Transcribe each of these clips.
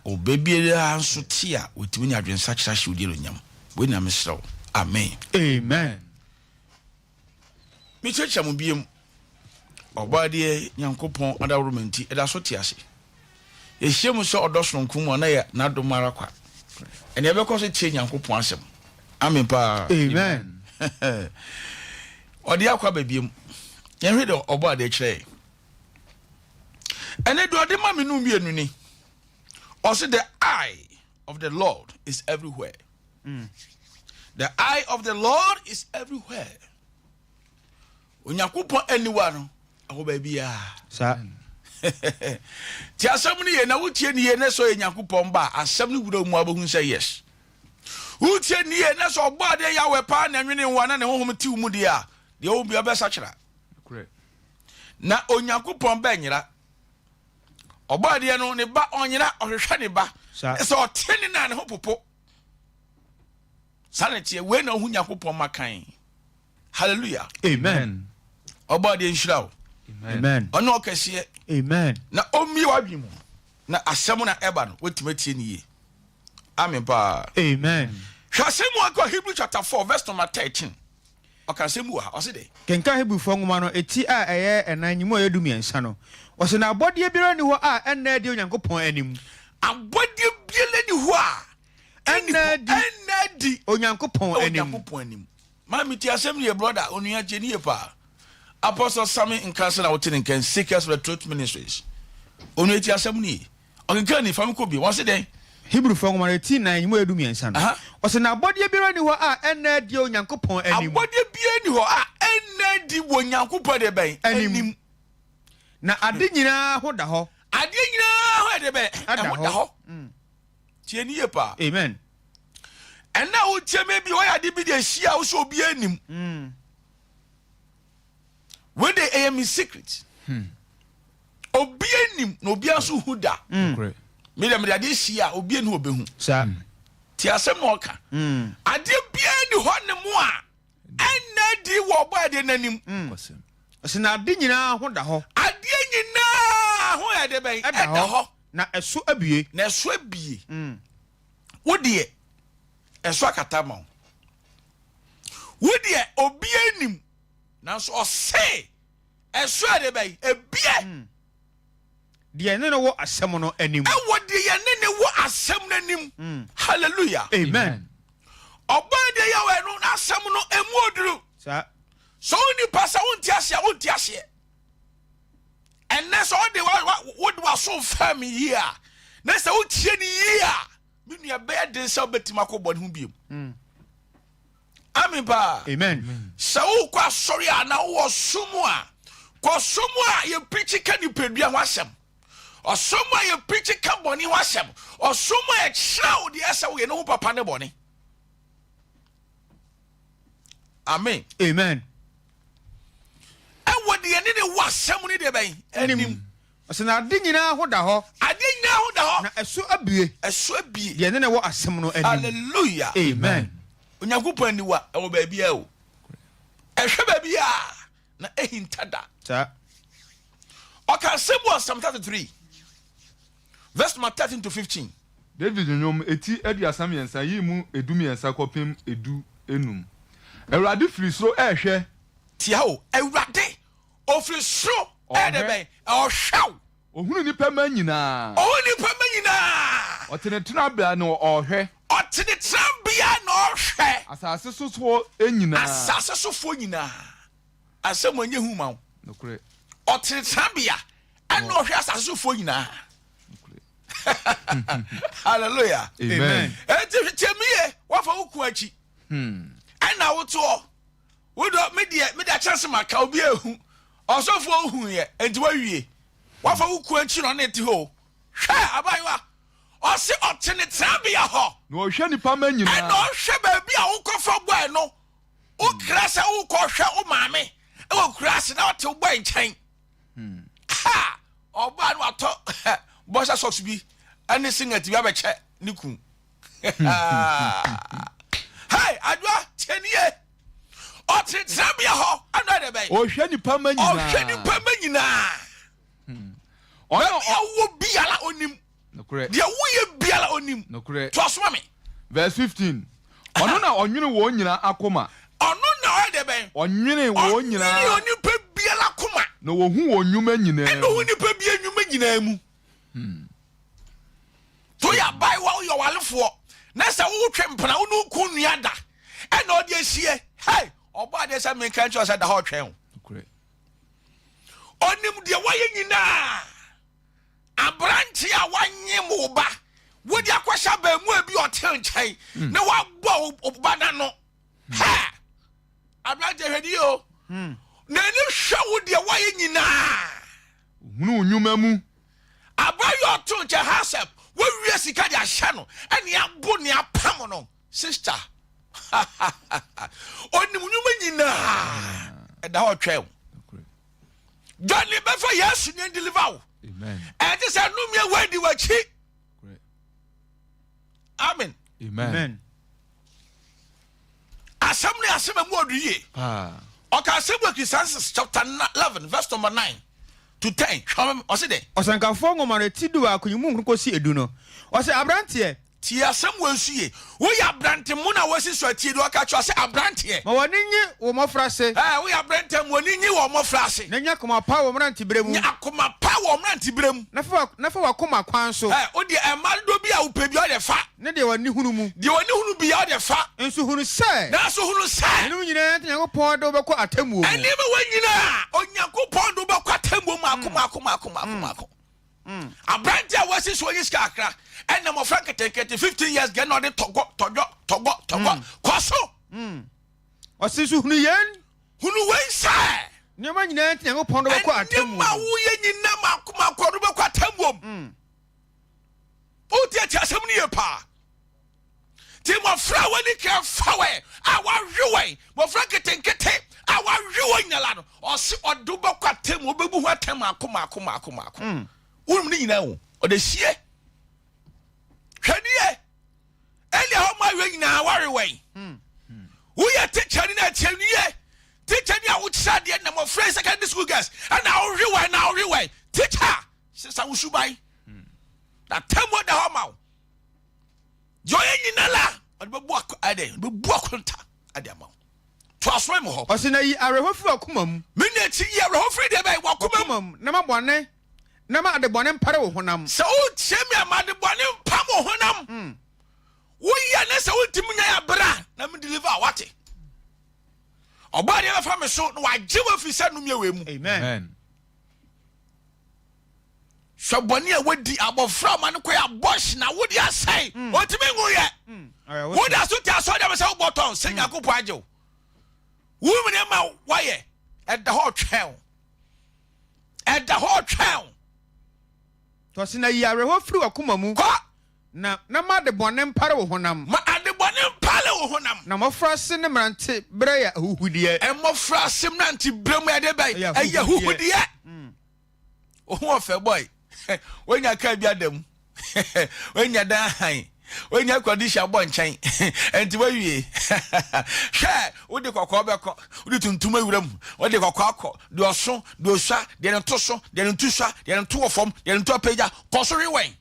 Ɔba biara nso te a, wɔtumi nya adwensakyera hyɛ wo din anuonyam. Wei na mesrɛ wo. Amen. Amen. Mekyerɛkyerɛ mo biom. Ɔbɔadeɛ Nyankopɔn adaworoma nti, ɛda so te ase. Yɛhyia mu sɛ ɔdɔ sononko mu a, na yɛ n'adom ara kwa. Ɛnea ɛbɛkɔ so tie Nyankopɔn asɛm. Amen paa. Amen. Ɔde akɔ aba biom. Yɛnhwɛ deɛ ɔbɔadeɛ kyerɛ yɛn. Ɛnɛ deɛ ɔde ma me no mmienu ni. Ɔse the eye of the Lord is everywhere. The eye of the Lord is everywhere. Onyankopɔn aniwa no ɛwɔ baabiara. Saa. Ti asɛm no yie na wotie ne yie na sɛ ɔyɛ Nyankopɔn ba a asɛm no wura mu a wobɛhu sɛ yes. Wotie ne yie na sɛ ɔbɔ adeɛ Yahweh paa na ɛnwene wo a na ne honhom te wo mu deɛ a deɛ ɔwɔ bia bɛsakyera. Na Onyankopɔn bɛnyera. Ɔbɔ adeɛ no ne ba ɔnyera ɔhwehwɛ ne ba. Sɛ ɔte ne na ne ho popo. Saa na ɛteɛ. Wei na ohu Nyankopɔn ma kan. Hallelujah. Amen. Ɔbɔ adeɛ nhyira wo. Amen. Ɔne ɔkɛseɛ. Amen. Na ɔmmie w'adwene mu. Na asɛm na ɛba no, woatumi atie ne yie. Amen paa. Amen. Hwɛ asɛm mu akɔ Hebrew chapter 4 verse number 13. Ɔka asɛm bi wɔ ha, ɔse dɛn? Kenkan Hebrifoɔ nwoma no ti a ɛyɛ ɛnan nyimu a ɛyɛ 13 no. Ɔse, Na abɔdeɛ biara nni hɔ a ɛnna adi Onyankopɔn anim. Abɔdeɛ biara nni hɔ a ɛnna adi. Ɛnna adi. Onyankopɔn anim. Onyankopɔn anim. Maame tie asɛm no yie, brɔda, onua tie no yie paa. Apostle Sammy Nkansah na wote ne nka, Seekers of the Truth Ministries. Onua tie asɛm no yie. Ɔkenkan ni, fa me kɔ bio. Wɔse dɛn? Hebrifoɔ nwoma no ti nnan mu 13 no, Aha. ɔse, Na abɔdeɛ biara nni hɔ a ɛnna adi Onyankopɔn anim. Abɔdeɛ biara nni hɔ a ɛnna adi wɔ Onyankopɔn deɛ bɛn? Anim. Anim. Na ade nyinaa ho da hɔ. Adeɛ nyinaa ho yɛ deɛ bɛn? Ɛda Ɛho da hɔ. hɔ. Tie ni yie paa. Amen. Ɛnna a wotie me bi, wɔyɛ ade bi de ahyia a wo sɛ obiara nnim. Wei de ɛyɛ me secret. Obiara nim na obiara nso hu da. Me deɛ mede adeɛ si a obiara ni hɔ ɔbɛhu. Saa. Ti asɛm na ɔka. Adeɛ biara ni hɔ ne mu a ɛnna adi wɔ ɔbɔ adeɛ n'anim. Ɔsɛ na ade nyinaa ho da hɔ. Adeɛ nyinaa ho yɛ de bɛn? Ɛda hɔ. Na ɛso abue. Na ɛso abue. Wo deɛ ɛso akata ma wo. Wo deɛ obiara nim. Nanso ɔse ɛso ɛde bɛn? Ebie. Hmm. Deɛ yɛne no wɔ asɛm no anim. Ɛwɔ deɛ yɛne ne wɔ asɛm no anim. Hmm. Hallelujah. Amen. Ɔbaa deɛ yɛ wɔ ɛno n'asɛm no emu oduru. Saa. Sɛ wo nipa sɛ wonte aseɛ wonte aseɛ. Ɛnɛ sɛ wode wode w'aso fam yie a na sɛ wotie ne yie a me nua bɛyɛ den sɛ wobɛtumi akɔ bɔne ho biom. Hmm. Amen paa. Amen. Sɛ wokɔ asɔre a na wowɔ som a, kɔ som a yɛpirikyi ka nipadua ho asɛm. Ɔsom a yɛpirikyi ka bɔne ho asɛm. Ɔsom a ɛkyerɛ wo deɛ ɛsɛ woyɛ ne ho papa ne bɔne. Amen. Amen. Ɛwɔ deɛ ne ne wɔ asɛm ne deɛ bɛn anim. Ɔsɛ na ade nyinaa ho da hɔ. Ade nyinaa ho da hɔ. Na ɛso abue. Ɛso abue. Deɛ ne na ɛwɔ asɛm no anim. Hallelujah. Amen. Onyankopɔn aniwa ɛwɔ baabiara o. Ɛhwɛ baabiara na ɛhinta da. Saa. Ɔka asɛm wɔ Psalm 33 verse number 13 to 15. David nnwom, eti 33, yi mu 13 kɔpem 15. Awurade firi soro rehwɛ. Tia o, Awurade, Ofiri soro ɛyɛ dɛ bɛn? Ɔhwɛ wo. Ɔhunu nnipa mma nyinaa. Ɔhunu nnipa mma nyinaa. Ɔte ne tenabea na ɔrehwɛ. Ɔte ne tenabea na ɔrehwɛ. Asase sofoɔ nyinaa. Asase sofoɔ nyinaa. Asɛm ɛnyɛ hu ma wo. Nokorɛ. Ɔte ne tenabea ɛna ɔhwɛ asase sofoɔ nyinaa. Nokorɛ. Hallelujah. Amen. Eti hwɛ mi yɛ wafa wo kun akyi. Ɛna wotoɔ. Wo dɔ me deɛ mede akyɛ se maka obi ehu ɔsɔfoɔ ohu yɛ enti wawie wafa wo kuo akyi na ɔne te hɔ hwɛ abayewa ɔse ɔte ne tenabea hɔ Na ɔhwɛ nipa mma nyinaa. Ɛna ɔhwɛ baabi a wokɔfa bɔɛ no wokra sɛ wokɔhwɛ wo maame ɛwɔ kura ase na ɔte wo bɔɛ nkyɛn ha ɔbaa no watɔ bɔhyɛ socks bi ɛne singlet bi abɛkyɛ ne kun Hey, adwoa tie nie. Ɔte tenabea hɔ ɛna ɛdɛ bɛn. Ɔhwɛ nipa ma nyinaa. Ɔhwɛ nipa ma nyinaa. Hmm. Baabi a wowɔ biara onim. Nokorɛ. Deɛ woyɛ biara ɔnim. Nokorɛ. Toa so ma me. Verse 15. Ɔno na ɔnwene wɔn nyinaa akoma. Ɔno na ɔyɛ deɛ bɛn? Ɔnwene wɔn nyinaa. Ɔnwene onipa biara akoma. Na ɔhu wɔn nnwuma nyinaa mu. Ɛna ɔhu nipa biara nnwuma nyinaa mu. To yɛ abaayewa woyɛ ɔwalefoɔ na sɛ wotwe mpena wo ne wo kun nua da ɛna ɔde asie. Hey! Ɔbɔ adeɛ sɛ menka nkyerɛ sɛ da hɔ ɔtwɛn wo. Ɔnim deɛ wɔyɛ nyinaa. Aberante a wanyem wo ba wode akɔhyɛ abaamuwa bi ɔte nkyɛn hmm. na wabɔ wo ba no ano. Hmm. Ha! Aberante hwɛ ni o. Hmm. N'ani hwɛ wo deɛ wɔyɛ nyinaa. Hunu nnwuma mu. Abayɔ ɔto nkyɛn hasɛp wowie sika de ahyɛ no ɛne abo ne apam no. Sister, onim nnwuma nyinaa ɛda hɔ twɛn wo. Dwane bɛfa Yesu ne deliver wo. Ɛte sɛ nnumia wadi w'akyi. Amen. Amen. Asɛm no yɛ asɛm a mu ɔdu yie. Ɔka asɛm wɔ Ecclesiastes chapter 11 verse number 9 to 10. Hwɛ ɔse dɛ. Ɔsɛnkafoɔ nwoma no ti dubaako yi mu nkron kɔsi edu no, ɔse, Aberanteɛ. Tie asɛm wei nso yie. Woyɛ aberante mo na woasi so a, tie deɛ ɔka kyerɛ wo sɛ, Aberanteɛ. Ma w'ani nnye wo mmɔfraase. Ɛɛ, woyɛ aberante a, ma w'ani nnye wɔ mmɔfraase. Na nya akoma pa wɔ mmeranteberɛ mu. Nya akoma pa wɔ mmeranteberɛ mu. Na fa na fa w'akoma kwan so. Ɛɛ, wo deɛ, mmaa dodoɔ bi a wopɛ biara, wo deɛ fa. Ne deɛ w'ani hunu mu. Deɛ w'ani hunu biara, wo deɛ fa. Nso hunu sɛ. Nanso hunu sɛ. Yeinom nyinaa nti Onyankopɔn de wo bɛkɔ atemmuo mu. Nneɛma wei nyinaa, Onyankopɔn de wo bɛkɔ atemmuo mu mmaako mmaako mmaako mmaako mmaako. Aberante a wasi so onye sika kakra ɛna mmɔfra nketenkete 15 years gɛ na ɔde tɔgɔ tɔdwɔ tɔgɔ tɔgɔ kɔ so. Ɔsi nso hunu yɛn. Hunu wei sɛ. Nneɛma nyinaa nti Nyankopɔn de bɛkɔ atemmuo mu. Nneɛma woyɛ nyinaa mako mako ɔde bɛkɔ atemmuo mu. Wotie ti asɛm no yie paa. Nti mmɔfra a wɔadi kan fa wɛ a wɔawe wɔn, mmɔfra nketenkete a wɔawe wɔn nyinaa no, ɔse ɔde wo bɛkɔ atɛm, wɔbɛbu ho atɛm maako maako maako maako. Mm. Wonim ne nyinaa o, ɔde sie. Hwɛ nie, ɛne hɔ ma awe nyinaa wɔawe wɔn. Mm. Woyɛ tikya ni na akyɛ nie, tikya ni a wokyerɛ adeɛ na mmɔfra yi secondary school girls ɛna wowe wɔn na wowe wɔn. Tikya, sesa wo suban. Hmm. Na tɛm da hɔ ma wo. Deɛ ɔyɛ nyina la, ɔde bɛbu ak ayɛ dɛn? Ɔde bɛbu akonta ade ama wo. To aso mu hɔ. Ɔse na yi awerɛhoɔ firi w'akoma mu. Me nua ti yi awerɛhoɔ firi deɛ bɛn? W'akoma mu. Mu, na ma bɔne, na ma adebɔne mpare wo honam. Sɛ wotie me a, ma adebɔne mpam wo honam. Mm. Woyɛ ne sɛ wontumi nya yɛ bra na me deliver a wate. Ɔbɔ adeɛ bɛfa me so na wagye wo afiri sɛ nnumyɛ wei mu. Amen. Hwɛ bɔne a wadi abɔfra ma no kɔyɛ abortion na wode asɛe mm. ɔntumi nwuyɛ mm. woda so te asɔre dɛm sɛ wobɔ tɔn sɛ mm. Nyankopɔn agye wo wo mene ma woayɛ ɛda hɔ twɛn wo ɛda hɔ twɛn wo. Tɔsi na yi awerɛhɔ firi w'akoma mu. Kɔ. Na na ma adebɔne mpare wo honam. Ma adebɔne mpare wo honam. Na mmɔfraase ne mmerante berɛ yɛ ahuhudeɛ. Mmɔfraase mmerante berɛ mu ɛde bɛn? Ɛyɛ ahuhudeɛ. Wo ho ɔfɛ boy. Wonya kaa bi ada mu. Wonya dan ahan. Wonya condition abɔ nkyɛn. Ɛnti woawie. Hwɛ, wode kɔkɔɔ bɛkɔ. Wode tuntum awura mu. Wode kɔkɔɔ akɔ. Deɛ ɔso, deɛ ɔsua, deɛ ne to so, deɛ ne to sua, deɛ ne to wɔ fam, deɛ ne to apagya. Kɔ so wewɛn.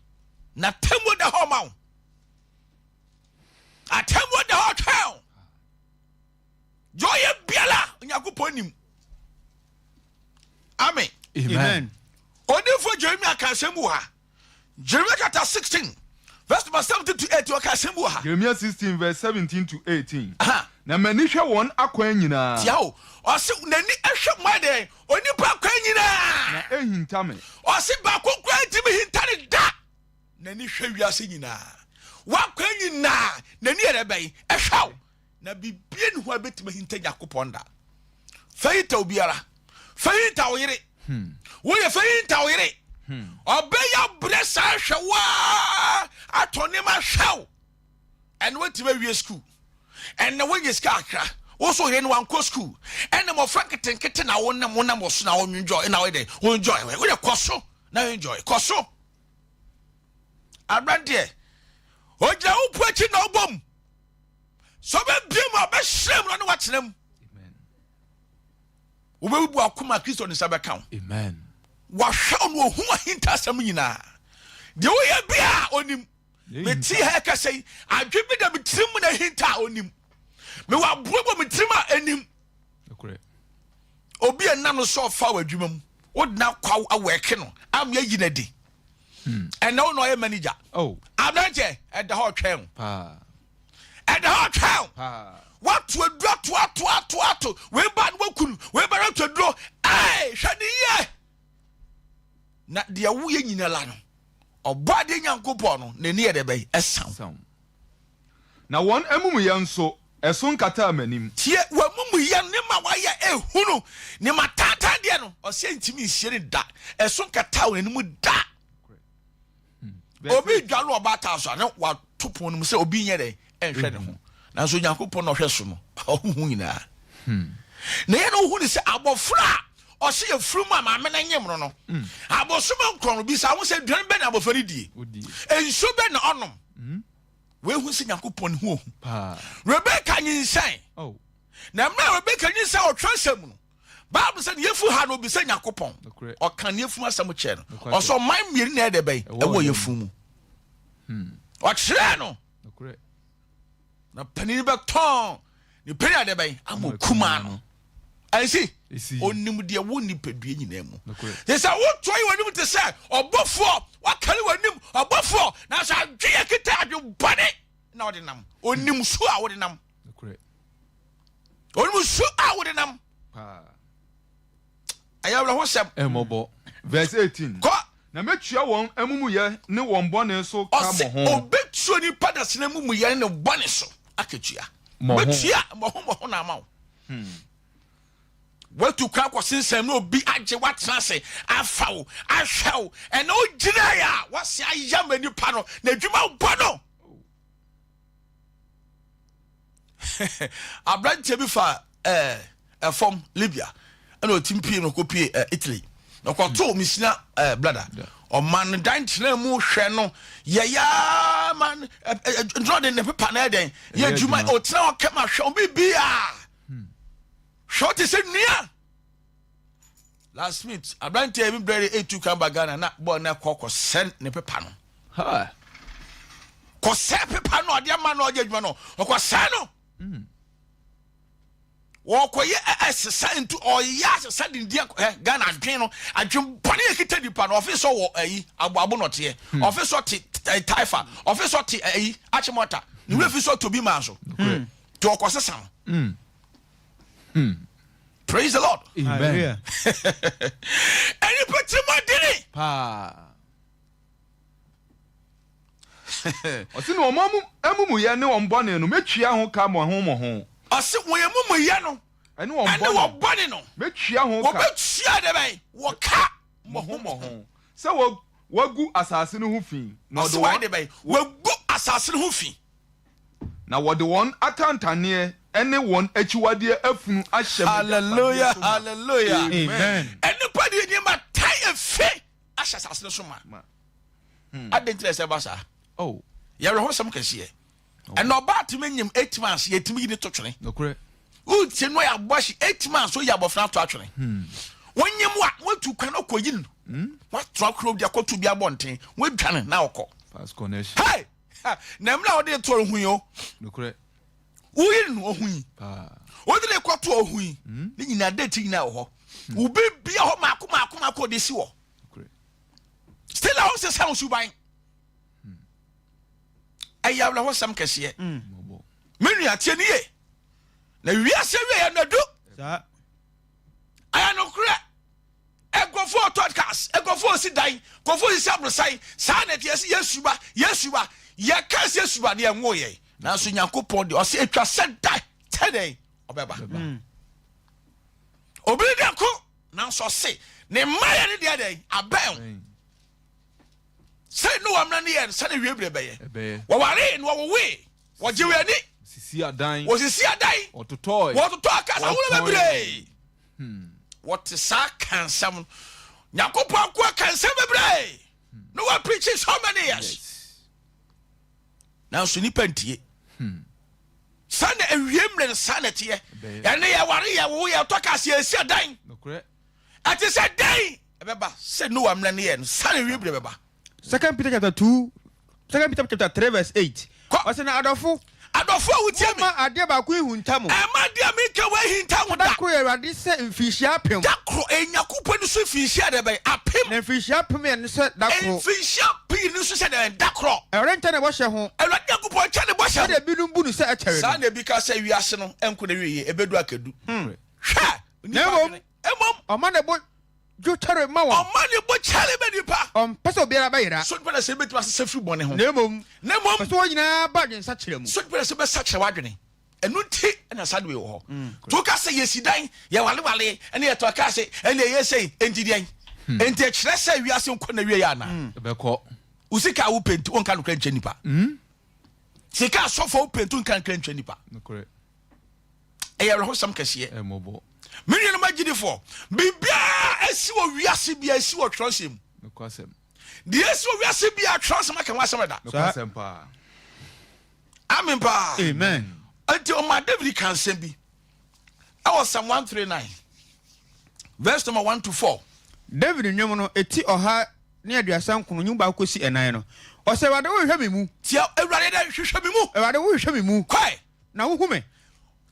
Na atemmuo da hɔ ma wo. Atemmuo da hɔ twɛn wo. Deɛ ɔyɛ biara, Onyankopɔn nim. Amen. Amen. Odinfo Jeremia ka asɛm bi wɔ ha. Jeremia chapter 16 verse number 17 to 18 ɔka asɛm bi wɔ ha. Jeremia 16 verse 17 to 18. Aha. Na m'ani hwɛ wɔn akwan nyinaa. Tia o. Ɔse n'ani hwɛ mo ayɛ dɛn? Onipa akwan nyinaa. Na ehinta me. Ɔse baako koraa ntumi hinta ne da. N'ani hwɛ wiase nyinaa. W'akwan nyinaa n'ani yɛ dɛ bɛn? Ɛhwɛ wo. Na biribiara nni hɔ a ɛbɛtumi ahinta Nyankopɔn da. Fa hinta obiara. Fa hinta wo yere. Hmm. Woyɛ fa hinta wo yere. Hmm. Ɔbɛyɛ abrɛ saa hwɛ wo a atɔ nneɛma hwɛ wo. Ɛna woatumi awie sukuu. Ɛna woanya sika akra. Wo so yere no wankɔ sukuu. Ɛna mmɔfra nketenkete na wonam wonam wɔ so na wonjoy na woyɛ dɛ wonjoy. Woyɛ kɔ so na enjoy kɔ so. Aberanteɛ ogyina wo po akyi na ɔbɔ mu. Sɛ ɔbɛbie mu a ɔbɛhyerɛ mu na ɔne watena mu. Wobɛbubu akoma Kristo ne nsa bɛka wo. Wahwɛ wo na ohu ahintasɛm nyinaa. Deɛ woyɛ biara onim. Mete ha ɛkasa yi, adwe bi da me tirim mu na ɛhinta a onim. Mewɔ aboa bɔ me tirim a ɛnim. Obi a nna no sɛ ɔfa wɔ adwuma mu, wode no akɔ awɛke no ama ayi no adi. Ɛnna wo na ɔyɛ manager. Oh. Aberanteɛ, ɛda hɔ ɔtwɛn wo. Ɛda hɔ ɔtwɛn wo. Wato aduro ato ato ato ato. Wei ba no waku no, wei ba no ato aduro. Ɛɛ, hwɛ ne yie. Na deɛ woyɛ nyina la no, ɔbɔ adeɛ Nyankopɔn no, n'ani yɛ dɛ bɛn? Ɛsa wo. Na wɔn amumuyɛ nso, ɛso nkataa m'anim. Tie, w'amumuyɛ no, nneɛma a wayɛ ehunu, nneɛma taataa deɛ no, ɔsɛ ntumi nsie no da, ɛso nkataa wɔn anim da. Obi dwa no ɔbaatan so a, na wato pon no mu sɛ obi nyɛ dɛn ɛnhwɛ ne ho. Nanso Onyankopɔn na ɔhwɛ so no, ɔhu ho nyinaa. Na yɛn na wohu ne sɛ abɔfra a ɔhyɛ yɛfuru mu a maame no nyem no no, abosome nkron no, bisa ho sɛ aduane bɛn na abɔfra no die, nsuo bɛn na ɔnom. Woehu sɛ Nyankopɔn ne ho ohu. Rebeka nyinsɛn. Na mmerɛ a Rebeka nyinsɛn wɔ twerɛsɛm mu no, Bible sɛ ne yɛfu ha no obisa Nyankopɔn. Ɔka ne yɛfunu asɛm kyerɛ no. Ɔsɛ ɔman mmienu na ɛdɛ bɛn ɛwɔ yɛfunu mu. Ɔkyerɛɛ no. Na panin bɛtɔn ne panin adɛ bɛn ama okumaa no. Ɛnsi onim deɛ wo nipadua nyinaa mu. Te sɛ wotoa yi w'anim te sɛ ɔbɔfoɔ wakari w'anim ɔbɔfoɔ nanso adwe yɛ kita adwe bɔne na ɔde nam. Onim su a wode nam. Onim su a wode nam. Ɛyɛ awerɛhosɛm. Ɛmmɔbɔ. Verse 18. Kɔ. Na mɛtua wɔn amumuyɛ ne wɔn bɔne so ka Ɔse mmɔho. ɔbɛtua nipa dasani amumuyɛ ne ne bɔne so akatua. Mmɔho. Bɛtua mmɔho mmɔho na ama wo. Watu kwan akɔ sensɛn na obi agye watena ase afa wo ahwɛ wo ɛna wogyinae a wase ayam nipa no na adwuma bɔ no. Aberanteɛ bi fa ɛɛ ɛfam Libya ɛna ɔtim pie no kɔ pie ɛɛ Italy na ɔkɔtoo hmm. Messina ɛɛ blada ɔma no dan tena mu hwɛ no yɛyaa ma ɛɛ ntoma de ne pepa na ɛdɛn yɛ adwuma ɔtena hɔ kɛma hwɛ ɔbi bia hwɛ ɔte sɛ nua. Last minute, aberanteɛ bi brɛ de etu kan ba Ghana na bɔɔl no kɔ kɔsɛ ne pepa no. Kɔsɛ pepa no ɔde ama no ɔgye adwuma no ɔkɔsɛ no. Hmm. Wɔkɔyɛ ɛsesa ntu ɔyɛ asesa dindi ɛ Ghana adwen no adwen bɔne yɛ kita nipa no ɔfe sɛ wɔ ɛyi aboabo nɔteɛ hmm. ɔfe sɛ ɔte taifa ɔfe sɛ ɔte ɛyi akyemɔta ne wura fi sɛ ɔtɔ bi maa so hmm. nti ɔkɔsesa no. Hmm. Praise the Lord. Amen. Ɛnipa tirim adini. Paa. Ɔsi na wɔn amumuyɛ ne wɔn bɔne no mɛtua ho ka mmɔho mmɔho. Ɔsi wɔn amumuyɛ no ɛne wɔn bɔne no mɛtua ho ka. Wɔbɛtua de bɛn wɔ ka mmɔho mmɔho. Sɛ wɔagu asase no ho fi. Ɔsi wɔn de bɛn wɔagu asase no ho fi. Na wɔde wɔn atantanneɛ ne wɔn akyiwadeɛ afunu ahyɛ Hallelujah, m'agyapadeɛ so ma. hallelujah. Amen. Nnipa de nneɛma tan efi ahyɛ asase no so ma. Ma. Adɛn nti na ɛsɛ ba saa? Oh. Yɛwerɛhosɛm kɛseɛ. Ɛna ɔbaa tumi nyim eight months yɛtumi yi ne to twene. Nokorɛ. Wotie no yɛ abɔ ahye eight months woyi abɔfra ato atwene. Wonyim a woatu kwan ɔkɔ yi no. Woato akoro bi akɔto bi abɔnten woadwane na ɔkɔ. Fast connection. Hey! Na mmerɛ a wode to ɔhu yi o. Nokorɛ. Woyi no ɔhu yi. Paa. Wode ne kɔto ɔhu yi. Hmm. Ne nyinaa date nyinaa wɔ hɔ. Hmm. Wo bibia hɔ maako maako maako de si hɔ. Nokorɛ. Still a wonsesa wo suban. Hmm. Ɛyɛ awerɛhosɛm kɛseɛ. Me nua tie ne ye. Na wiase wieɛ no adu. Ɛyɛ nokorɛ. Nkurɔfoɔ retɔ cars, nkurɔfoɔ resi dan, nkurɔfoɔ resisi aborosan. Saa na ɛte yɛsi Yesu ba, Yesu ba. Yɛka sɛ Yesu ba deɛ ɛnwo yɛn. Nanso Nyankopɔn deɛ ɔsɛ atwa sɛ da tɛ dɛn ɔbɛba. Hmm. Obi de ko nanso ɔse ne mma yɛ ne deɛ dɛn abɛn. Sɛ Noa mmerɛ no yɛ no sɛne wie berɛ bɛyɛ. Wɔwaree na wɔwowee. Wɔgye wɔn ani. Wɔsisi adan. Wɔsisi adan. Wɔtotɔe. Wɔtotɔ cars ahodoɔ bebree. Hmm. Wɔte saa ka nsɛm no. Nyankopɔn akoa ka nsɛm bebree. Hmm. No one preaching so many years. Yes. Nanso nipa ntie. Hmm. Saa na awie mmerɛ no saa na ɛteɛ. Ɛne yɛware yɛwowo yɛtɔ cars yɛsi adan. Nokorɛ. Ɛte sɛ dɛn ɛbɛba sɛ Noa mmerɛ no yɛ no saa na awie berɛ bɛba. Second Peter chapter 2, Second Peter chapter 3 verse 8. Kɔ. Ɔsɛ na adɔfo. Adɔfo a wotie me. Momma adeɛ baako nhinta mo. Ɛmma adeɛ a meka wei nhinta mo da. Da koro yɛ Awurade sɛ mfirihyia apem. Da koro ɛyɛ Nyankopɔn ani so mfirihyia deɛ bɛn? Apem. Na mfirihyia apem yɛ no sɛ da koro. Mfirihyia pii no nso sɛ deɛ bɛn? Da koro. Awurade nkyɛ ne bɔhyɛ ho. Awurade Nyankopɔn nkyɛ ne bɔhyɛ ho. Sɛdeɛ binom bu no sɛ ɛkyɛre no. Saa na ebi ka sɛ wiase no nko na ɛwieɛ, ɛbɛdu akadu. Hwɛ! Na mmom, Mmom. Ɔma ne bo dwo kyɛre ma wɔn. Ɔma ne bo kyɛre ma nnipa. Ɔmpɛ sɛ obiara bɛyera. So nipa na sɛ ebetumi asesa firi bɔne ho? Na mmom. Na mmom. Ɔpɛ sɛ wɔn nyinaa ba adwensakyera mu. So nipa na sɛ bɛsakyera w'adwene? Ɛno nti na saa de wei wɔ hɔ. To ka sɛ yɛsi dan, yɛwalewale, ɛne yɛtɔ kaa se, ɛne ɛyɛ sei, enti deɛn? Enti ɛkyerɛ sɛ wiase nkɔ n'awieɛ anaa? Ɛbɛkɔ. Wo sika a wopɛ nti wonka nokorɛ nkyerɛ nnipa. Sika asɔfoɔ a wopɛ nti wonka nokorɛ nkyerɛ nnipa. Nokorɛ. Ɛyɛ awerɛhosɛm kɛseɛ. Ɛmmɔbɔ. Me nuanom agyidifoɔ, biribiara ɛsi wɔ wiase biara ɛsi wɔ twerɛnsɛm mu. Nokwasɛm. Deɛ ɛsi wɔ wiase biara twerɛnsɛm aka ho asɛm dada. Nokwasɛm paa. Amen paa. Amen. Nti ɔma David ka nsɛm bi ɛwɔ Psalm 139 verse number 1 to 4. David nnwom no, eti 139, nnwom baako kɔsi ɛnan no. Ɔsɛ Awurade wohwehwɛ me mu. Tia Awurade dɛ hwehwɛ me mu. Awurade wohwehwɛ me mu. Kwae. Na wohu me.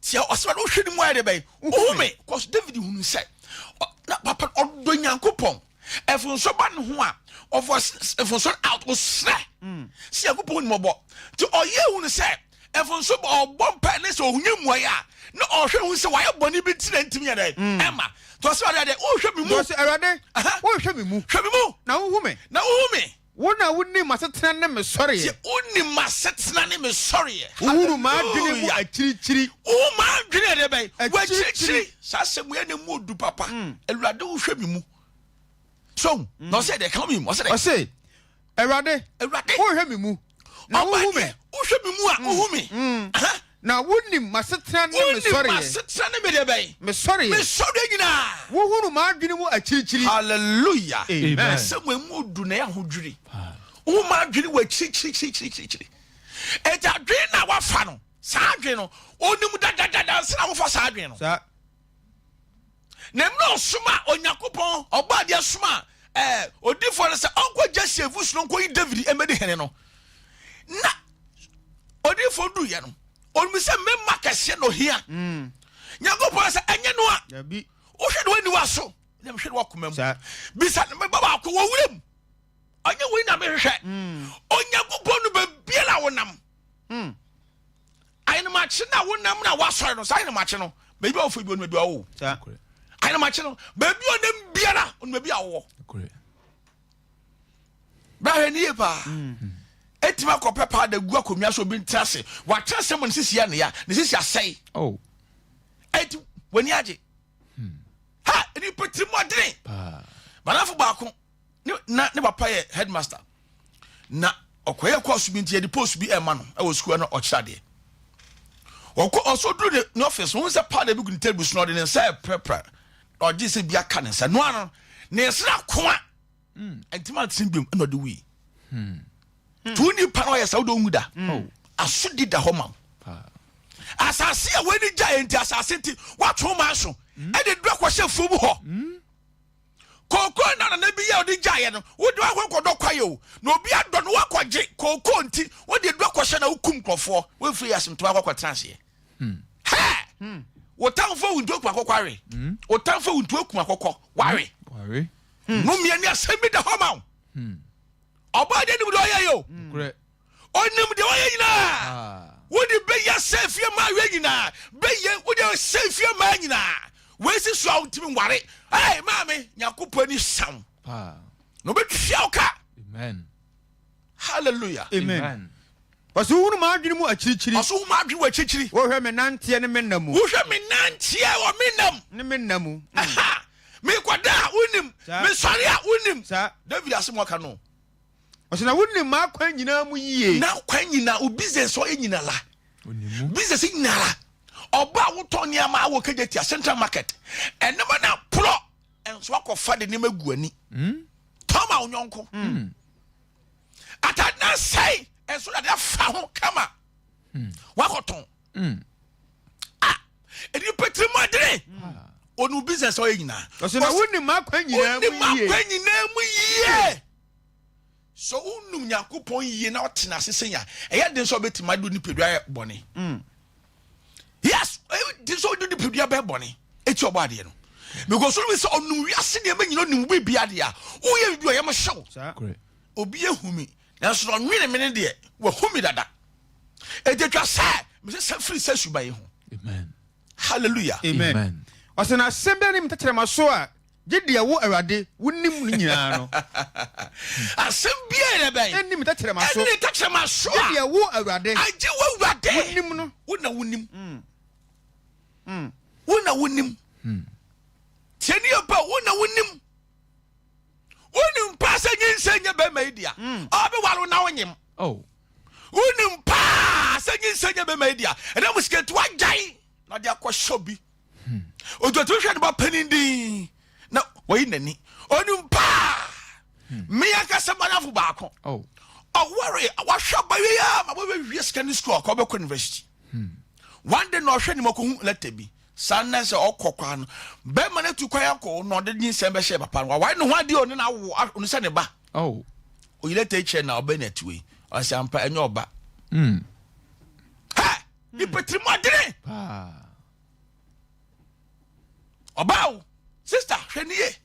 Tia ɔsɛ Awurade wohwɛ ne mu ayɛ dɛ bɛn. Wohu me. Cause David hunu sɛ na papa ɔdɔ Nyankopɔn. Mfomso ba ne ho a, ɔfɔ mfomso out, ɔsrɛ sɛ Nyankopɔn hu ne mmɔbɔ. Nti ɔyɛ hunu sɛ mfomso ba ɔbɔ mpae ne sɛ ɔnya mmuaeɛ a, na ɔhwɛ hu sɛ wayɛ bɔne bi nti na ntumi yɛ dɛ ɛma. Nti ɔsɛ Awurade dɛ wohwɛ me mu. Ɔsɛ Awurade wohwɛ me mu. Hwɛ me mu. Na wohu me. Na wohu me. Wo na wonim m'asetena ne me sɔreɛ. Tie, wonim m'asetena ne me sɔreɛ. Wohunu m'adwene mu akyirikyiri. Wohu m'adwene ɛdeɛ bɛn? W'akyirikyiri. Saa asɛm yi ɛna mu odu papa. Awurade wohwɛ me mu. So, na ɔsɛ deɛ ka me mu. Ɔsɛ dɛ. Ɔse, Awurade, Awurade, wohwɛ me mu. Na wohu me. Wohwɛ me mu a, wohu me. Na wonim m'asetena ne me sɔreɛ. Wonim m'asetena ne me deɛ bɛn? Me sɔreɛ. Me sɔreɛ nyinaa. Wohunu m'adwene mu akyirikyiri. Hallelujah. Amen. Asɛm a emu du na ɛyɛ ahodwiri. Wohu m'adwene wɔ akyirikyirikyirikyirikyiri. Eti adwene na wafa no, saa adwene no, onim dadadada ansa na wofa saa adwene no. Saa. Na mmerɛ ɔsoma Onyankopɔn ɔbɔ adeɛ soma ɛɛ odifoɔ no sɛ ɔnkɔ Jesse afusu no nkɔyi David mmɛdi hene no, na odifoɔ duiɛ no, ɔnim sɛ mmarima kɛseɛ na ɔhia. Nyankopɔn sɛ ɛnyɛ no a wohwɛ no w'aniwa so na mehwɛ no w'akoma mu. Bisa no meba baako wɔ wuram, ɔnyɛ wei na mehwehwɛ. Onyankopɔn no baabiara a wonam. Ahenemakye no a wonam na woasɔre no, saa ahenemakye no, baabi a wofiri bi onim baabi a wɔwɔ. Ahenemakye no, baabi a ɔnam biara, onim baabi a wɔwɔ. Bɛhwɛ ne yie paa. Etimi akɔpɛ paa da gu akonnwa so obi ntra ase. Watra ase ma ne sisi yɛ ne ya, ne sisi asɛe. Oh. Eti w'ani agye. Ha, nipa tiri mu adene. Madamfo baako ne na ne papa yɛ headmaster na ɔkɔyɛ kɔɔso bi nti yɛde post bi ɛma no ɛwɔ sukuu na ɔkyerɛ adeɛ ɔkɔ ɔso duru ne ne office ohun sɛ powder bi gu ne table so na ɔde ne nsa ɛprɛprɛ na ɔgye sɛ bi aka ne nsa noa no ne nsa na koa ntoma atene biom ɛna ɔde wui tu nipa na ɔyɛ sɛ wode ɔnwu da asodi da hɔ ma wo asase a w'ani gya yɛ nti asase nti woatwe ma so ɛde duru akɔhyɛ fuom hɔ Kookoo na nana bi yɛ ɔde gyaeɛ no, wode wakɔ kɔdɔ kwaeɛ o, na obi adɔ no wakɔgye kookoo nti, wode adu akɔhyɛ na wokum nkurɔfoɔ, woamfiri yɛ asomtoa akɔ akɔtena aseɛ. Hɛ! Wo tamfo awu nti wokum akɔkɔ awe. Wo tamfo awu nti wokum akɔkɔ wawe. Nnomeɛ ne asɛm bi da hɔ ma wo. Ɔbɔadeɛ nim deɛ ɔyɛ yɛ o. Ɔnim deɛ ɔyɛ nyinaa. Wode bɛyɛ sɛ fie mmaa wei nyinaa. Bɛyɛ wode sɛ fie mmaa nyinaa. Wei si so a wontumi nware. Hey, maame, Nyankopɔn ani sa wo. Na ɔbɛtua wo ka. Amen. Hallelujah. Amen. Ɔsɛ wohunu m'adwene mu akyirikyiri. Ɔsɛ wohu m'adwene wɔ akyirikyiri. Wohwɛ me nanteɛ ne me nna mu. Wohwɛ me nanteɛ wɔ me nna mu. Ne me nna mu. Mekɔda a wonim. Mesɔre a wonim. David asɛm ɔka no. Ɔsɛ na wonim m'akwan nyinaa mu yie. N'akwan nyinaa, wo business ɔyɛ nyina la. Business nyina la. Ɔba a wotɔn nneɛma wɔ Kejetia Central Market. Nneɛma na porɔ nso akɔfa de nneɛma gu ani. Tɔn ma wo nyɔnko. Atade na sɛe nso na de afa ho kama. Wakɔtɔn. Ah, nnipa tiri mu adene. Onu business ɔyɛ nyinaa. Ɔsɛ na wonim m'akwan nyinaa mu yie. Wonim m'akwan nyinaa mu yie. Sɛ wonim Nyankopɔn yie na wote no ase sɛn a, ɛyɛ den sɛ wobɛtumi ade wo nipadua ayɛ bɔne. Mm. Yes, ɛyɛ den sɛ wode nipadua bɛyɛ bɔne ɛti ɔbɔ adeɛ no. Because wonim sɛ ɔnom wiase nneɛma nyina ɔnim biribi adeɛ a, woyɛ biribi ɔyɛ mo hyew. Obi ahu mi, nanso na ɔnwene me no deɛ, wahu mi dada. Ɛti atwa sɛ mesesa firi sɛ suban yi ho. Amen. Hallelujah. Amen. Ɔsɛ na asɛm biara ne me tɛkyerɛma so a Gye deɛ wo, Awurade, wonim no nyinaa no. Asɛm biara yɛ bɛn? Ɛnni me tɛkyerɛma so. Ɛnni ne tɛkyerɛma so a. Gye deɛ wo, Awurade. Agye wo, Awurade. Wonim no. Wo na wonim. Wo na wonim. Tie ne yɛ pa, wo na wonim. Wonim paa sɛ nyinsɛn nyɛ bɛrima yi dea. Ɔbɛware wo na wonyem. Oh. Wonim paa sɛ nyinsɛn nyɛ bɛrima yi dea. Ɛnam sika nti wagyae na ɔde akɔhyɛ obi. Otuatu hwɛ ne ba panin din na wayi n'ani. Onim paa. Me ankasa madamfo baako. Oh. Ɔware wahwɛ abayewa yi a ma wɔbɛwie secondary school akɔ bɛkɔ university. One day na ɔhwɛ ne mu ɔkɔhu letter bi. Saa nnɛ sɛ ɔkɔ kwan no bɛrima no atu kwan akɔ na ɔde nyinsɛn bɛhyɛ papa no. Wawae ne ho adeɛ ɔne no awo ɔno sɛ ne ba. Oh. Oyi letter yi kyerɛ na ɔbɛ na atiwe. Ɔsɛ ampa ɛnyɛ ɔba. Hɛ! Nipa tirim adene. Paa. Ɔbaa o, sister hwɛ ne yie.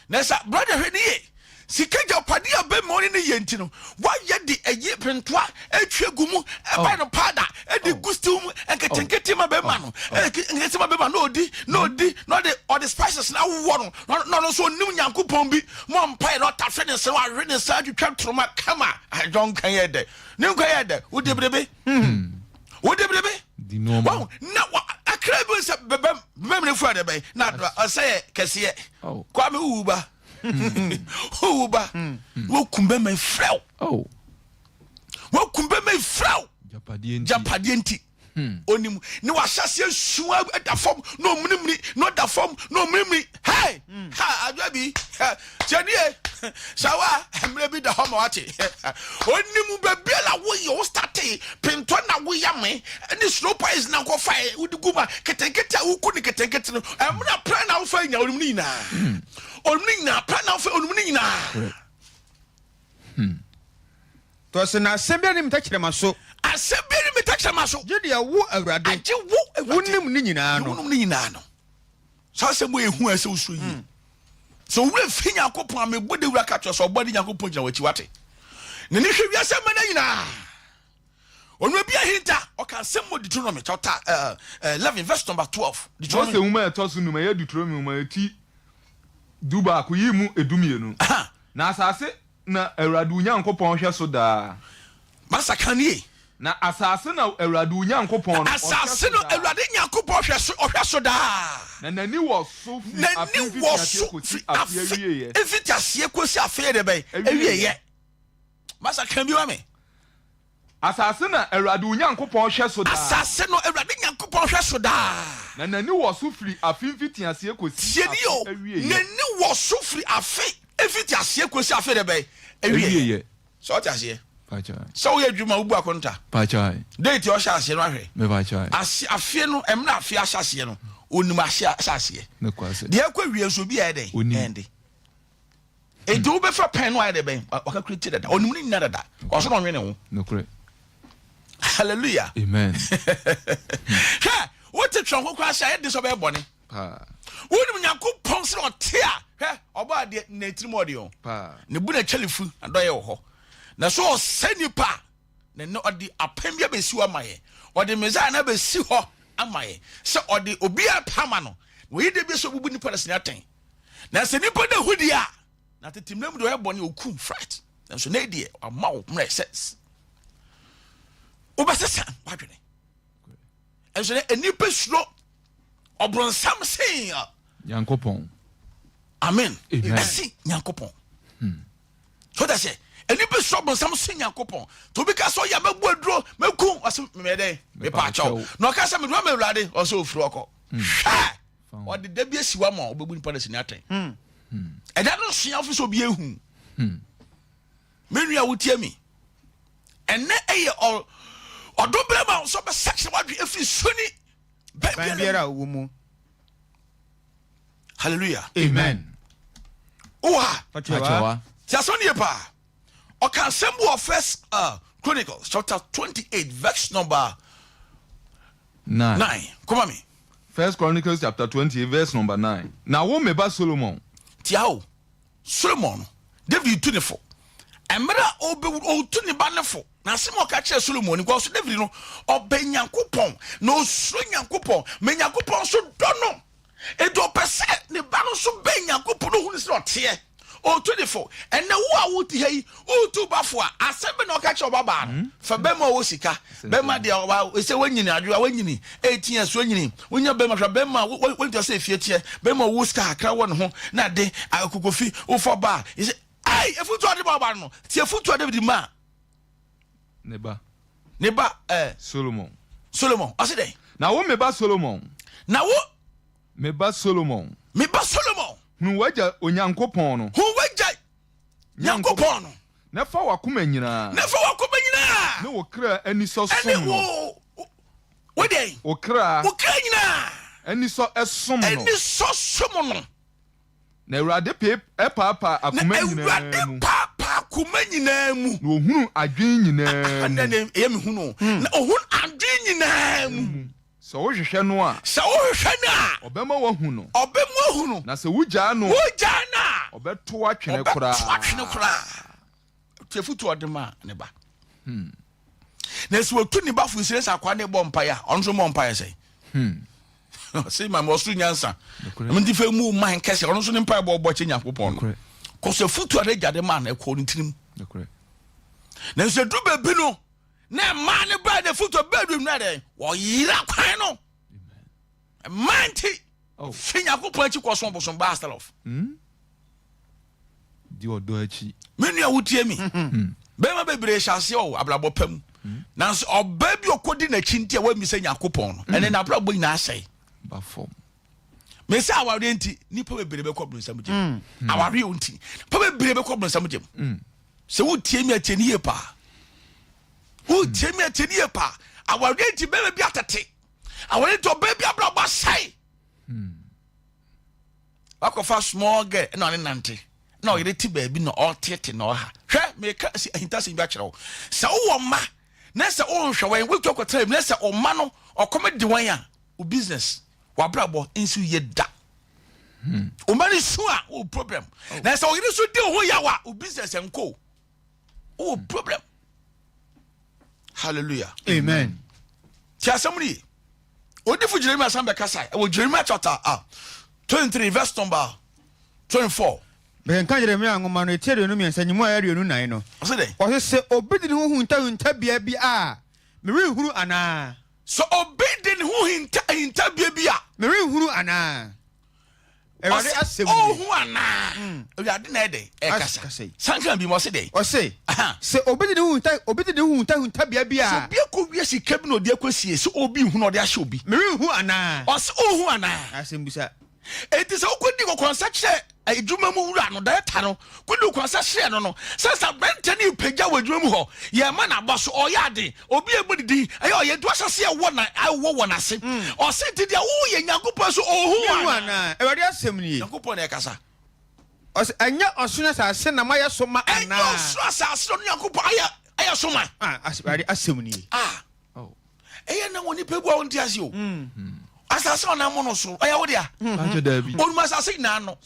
Na sɛ brother hwɛ ne yie. Sika gyapade a bɛma ɔne ne yɛ nti no, wayɛ de ɛyi pentoa atwa gu mu, ɛbɛn no powder, ɛde gu stew mu, nketenkete ma bɛma no, nketenkete ma bɛma na ɔdi, na ɔdi, na ɔde ɔde spices na awowɔ no, na ɔno nso ɔnim Nyankopɔn bi, mɔ mpaeɛ na ɔtahwe ne nsa, na wahwe ne nsa atwitwa toroma kama, adwɔn nka yɛ dɛ, ne nkwa yɛ dɛ, wodi biribi. Wode biribi wahu na akra bi sɛ bɛbɛm bɛbɛm ne fura de bɛn na ɔsɛ yɛ kɛseɛ oh. Kwame wowu ba wowu ba wokum bɛma frɛw oh. Wokum bɛma frɛw japadeɛ nti onim ne wahyɛseɛ sua da fam na ɔmunimuni na ɔda fam na ɔmunimuni hei ha adwa bi tiɛnie sawa mmerɛ bi da hɔ ma wate onim baabi a na woyɛ wo starte pintɔ na woyɛ me ne slow poison na nkɔfa wode gu ma ketenkete a woku ne ketenkete no ɛmena pra na wofa nya onim ne nyinaa onim ne nyinaa pra na wofa onim ne nyinaa. Tɔ sɛ na asɛm biara nni me tɛkyerɛma so. Asɛm biara nni me tɛkyerɛma so. Gye deɛ wo Awurade. Agye wo Awurade. Wonim ne nyinaa no. Wonim ne nyinaa no. Saa asɛm wɔ ehu a ɛsɛ wosuro yie. Sɛ owura fi Nyankopɔn a mebɔ dawura ka kyerɛ sɛ ɔbɔ de Nyankopɔn gyina w'akyi wate. N'ani hwɛ wiase mma no nyinaa. Onua bi ahinta ɔka asɛm wɔ Deuteronomy chapter 11 verse number 12. Mose nwoma a ɛtɔ so num, ɛyɛ Deuteronomy nwoma eti 11 yi mu 12. Na asase na Awurade wo Nyankopɔn hwɛ so daa. Masa ka nie. Na asase na Awurade wo Nyankopɔn no, ɔhwɛ so daa. Asase no Awurade Nyankopɔn hwɛ so, ɔhwɛ so daa. Na n'ani wɔ so firi afe N'ani wɔ mfitiaseɛ so kɔsi firi afe afe awieeɛ. mfitiaseɛ kɔsi afe yɛ deɛ bɛn? Awieeɛ. Masa ka bi ma me. Asase na Awurade wo Nyankopɔn hwɛ so daa. Asase no Awurade Nyankopɔn hwɛ so daa. Na n'ani wɔ so firi afe mfitiaseɛ kɔsi Tie nie afe o, awieeɛ. N'ani wɔ so firi afe mfitiaseɛ kɔsi afe deɛ bɛn? Awieeɛ. Awieeɛ. Sɛ wote aseɛ? Sɛ woyɛ adwuma wobu akonta. Date a ɔhyɛ aseɛ no ahwɛ. Ase afeɛ no mmerɛ afeɛ ahyɛ aseɛ no onim ase ahyɛ aseɛ. Deɛ ɛkɔ awie nso obi ayɛ dɛn? Ɛnde. Enti wobɛfa pɛn no ayɛ dɛ bɛn? Wakakulate dada. Ɔnim ne nyina dada. Ɔso na ɔnwene ho. Hallelujah. Amen. Hwɛ, wote twerɛ ho koraa sɛ ayɛ de sɛ ɔbɛyɛ bɔne. Wonim Nyankopɔn sɛ ɔte a, hwɛ, ɔbɔ adeɛ na ɛtirim ɔde o. Ne bu na kyɛle fu, adɔyɛ wɔ hɔ. Na so ɔsɛ nipa a, na ɛnɛ ɔde apam bi abɛsi hɔ ama yɛn. Ɔde Messiah no abɛsi hɔ ama yɛn. Sɛ ɔde obiara pa ama no. Na ɔyi da bi sɛ ɔbubu nipa no sini atɛn. Na sɛ nipa no ahu deɛ a, na tete mmerɛ mu deɛ ɔyɛ bɔne ɔkum frat. Nanso na deɛ wama wo mmerɛ sɛ wobɛsesa w'adwene. Nso na nnipa suro ɔbronsam sen Nyankopɔn. Amen. Amen. Ɛsi Nyankopɔn. So that's it. Nnipa suro ɔbronsam sen Nyankopɔn. To obi ka sɛ ɔyɛ mɛbu aduro mɛku ɔsɛ mɛyɛ dɛn mepa akyɛw. Na ɔka sɛ medua mɛ awurade ɔsɛ ofiri ɔkɔ. Hwɛ ɔde da bi asi wa ma ɔbɛbu nipa no sini atɛn. Ɛda no sua fo sɛ obi ehu. Me nua wotie mi. Ɛnɛ ɛyɛ ɔdɔ berɛ ma sɛ ɔbɛsakyerɛ w'adwene ɛfiri suni bɛn biara a ɔwɔ mu. Hallelujah. Amen. Wowɔ ha. Ɔkyɛwa. Ti asɛm no yie paa. Ɔka asɛm bi wɔ First uh, Chronicles chapter 28 verse number 9. 9. Kɔma me. First Chronicles chapter 28 verse number 9. Na wo me ba Solomon. Tia o, Solomon no, David tu ne fo. Mmerɛ a ɔbɛwu, ɔtu ne ba no fo. Na asɛm a ɔka kyerɛ Solomon ni, kɔso David no, ɔbɛ Nyankopɔn, na ɔsuro Nyankopɔn, ma Nyankopɔn nso dɔ no. Enti ɔpɛ sɛ ne ba no nso bɛn Nyankopɔn na ɔhu no sɛ ɔteɛ. Ɔretu ne fo. Ɛnnɛ wo a wote ha yi, woretu wo ba fo a, asɛm bɛn na ɔka kyerɛ ɔbabaa no? Fa bɛrima a ɔwɔ sika. Bɛrima deɛ ɔba sɛ wanyini adwoa, wanyini, 18 years wanyini. Wonya bɛrima hwɛ bɛrima a wontua sɛ efie teɛ, bɛrima a ɔwɔ sika kakra wɔ ne ho na ade, akokofi, wofa ba a, yɛsɛ, ai, afutuo a ɔde ma ɔba no no, tie afutuo a David maa Ne ba. Ne ba eh. Solomon. Solomon, ɔse dɛn? Na wo me ba Solomon. Na wo. Me ba Solomon. Me ba Solomon. Hunu w'agya Onyankopɔn no. Hunu w'agya Nyankopɔn no. Na fa w'akoma nyinaa. Na fa w'akoma nyinaa. Ne wo kra anisɔ som no. Ɛne wo, wo dɛn? Wo kra. Wo kra nyinaa. Anisɔ som no. Anisɔ som no. Na Awurade pee paapaa akoma nyinaa mu. Na Awurade paapaa akoma nyinaa mu. Na ɔhunu adwene nyinaa mu. Na ɛyɛ me hunu. Na ɔhunu adwene nyinaa mu. Sɛ wohwehwɛ no a. Sɛ wohwehwɛ no a. Ɔbɛma woahu no. Ɔbɛma woahu no. Na sɛ wogyaa no a. Wogyaa no a. Ɔbɛto wo atwene koraa. Ɔbɛto atwene koraa. Tie afotu a ɔde maa ne ba. Na sɛ wɔtu ne ba fo sɛ sɛ akwaa no bɔ mpaeɛ a, ɔno nso mmɔ mpaeɛ sɛn? Ɔse ma ɔsoro nyansa. Nti fɛ mu man kɛse, ɔno nso ne mpaeɛ bɔ ɔbɔ kyɛ Nyankopɔn no. Kɔsɛ afotu a n'agya de maa no ɛkɔɔ ne tirim. Nanso ɛduru baabi no, na mmaa no baa n'afotu a bɛɛ du no dɛn? Wɔyera kwan no. Mmaa nti, oh. fi Nyankopɔn akyi kɔso bosom baa Astarot. Hmm? Di ɔdɔ akyi. Me nua wotie mi. Hmm. Bɛrima bebree hyɛ aseɛ wɔ abrabɔ pa mu. Hmm. Nanso ɔbaa bi ɔkɔdi n'akyi nti a wammisa Nyankopɔn no, ɛnɛ n'abrabɔ nyinaa asɛe. Ba fam. Mese awareɛ nti nipa bebree bɛkɔ bronsam gyem. Awareɛ nti nipa bebree bɛkɔ bronsam gyem. Sɛ wotie mi atie ne yie paa. Wotie mi atie ne yie paa. Awareɛ nti bɛrima bi atete. Awareɛ nti ɔbaa bi abrabɔ asɛe. Wakɔfa small girl na ɔne nante na ɔyere te baabi na ɔretete na ɔha. Hwɛ, meka si ahintasɛm bi akyerɛ wo. Sɛ wowɔ mma na sɛ wonhwɛ wɔn, wotu akɔtena bi na sɛ ɔma no ɔkɔm de wɔn a, wo business, w'abrabɔ nsi yie da. Wo mma no su a, wowɔ problem. Na sɛ ɔyere so di wo ho yaw a, wo business nkɔ. Wowɔ problem. Hallelujah. Amen. Ti asɛm no ye. Odifo Jeremia san bɛkasae ɛwɔ Jeremia chapter ah, 23 verse number 24. Mekenkan Jeremia nwoma no, eti 23, nyimu a ɛyɛ 24 no. Ɔse dɛn? Ɔse, Sɛ obi de ne ho hunta hintabea bi a, merenhunu anaa? Sɛ obi de ne ho hinta hintabea bi a. Merenhunu anaa? Awurade Ɔse asɛm nie. ɔhu anaa? Awurade na ɛdɛn? Ɛkasa. Kasa yi. San ka bi mu, ɔse dɛn? Ɔse, Aha. sɛ obi de ne ho hunta, obi de ne ho hunta hintabea bi a. Sɛ obi akɔwia sika bi na ɔde akɔsie, sɛ obi nhu na ɔde ahyɛ obi. Merenhu anaa? Ɔse ɔhu anaa? Asɛmbusa. Enti sɛ wokɔdi kɔkɔnsa kyerɛ adwuma mu wura no, director no, kɔdi kɔkɔnsa kyerɛ no no, sɛ sɛ aberanteɛ no repagya wɔ adwuma mu hɔ, yɛma no abɔ so, ɔyɛ ade, obi a ɛbɔ ne din, ɛyɛ ɔyɛ, nti wahyɛ aseɛ wɔ na ɛwɔ wɔ n'ase. Ɔse nti deɛ woyɛ Nyankopɔn so ɔhu Mehu anaa? anaa? Awurade asɛm nie. Nyankopɔn na ɛkasa. Ɔse, ɛnyɛ ɔsoro ne asase na mayɛ so ma Ɛnyɛ anaa? ɔsoro asase na ɔno Nyankopɔn ayɛ ayɛ so ma. Ah, Awurade asɛm nie. Ah. Ɛyɛ na wɔ nipa bu a wɔnte ase o. Asase a ɔnam no so ɔyɛ wo dea. Onum asase nyinaa no.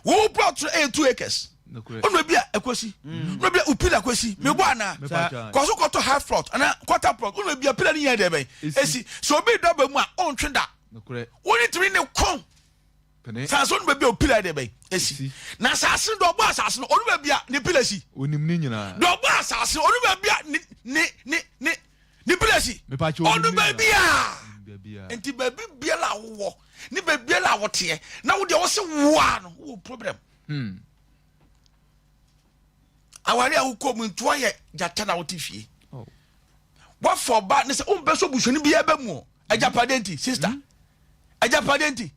Wo plot no ɛyɛ 2 acres. Ɔno bi a ɛkɔsi. Ɔno bi a upila kɔsi. Mebɔ anaa? Kɔ so kɔtɔ half plot anaa quarter plot. Ɔno bi a pila no nyinaa deɛ bɛn. Esi. Sɛ obi dɔ ba mu a ɔntwe da. Wone tumi ne ko. Asase ɔno baabi a opila deɛ bɛn esi. Na asase no deɛ ɔbɔ asase no ɔno baabi a ne pila si. Onim ne nyinaa. Deɛ ɔbɔ asase no ɔno baabi a ne ne ne ne ne pila si. Ɔno baabi a. Nti baabi biara a wowɔ ne baabi biara a woteɛ na wo deɛ wose woa no wowɔ problem. Aware a wokɔ mu nti woayɛ gyata na wote fie. Oh. Woafa ɔba ne sɛ wompɛ sɛ obusuani biara bɛ mu o. Agyapadeɛ nti sister. Agyapadeɛ nti.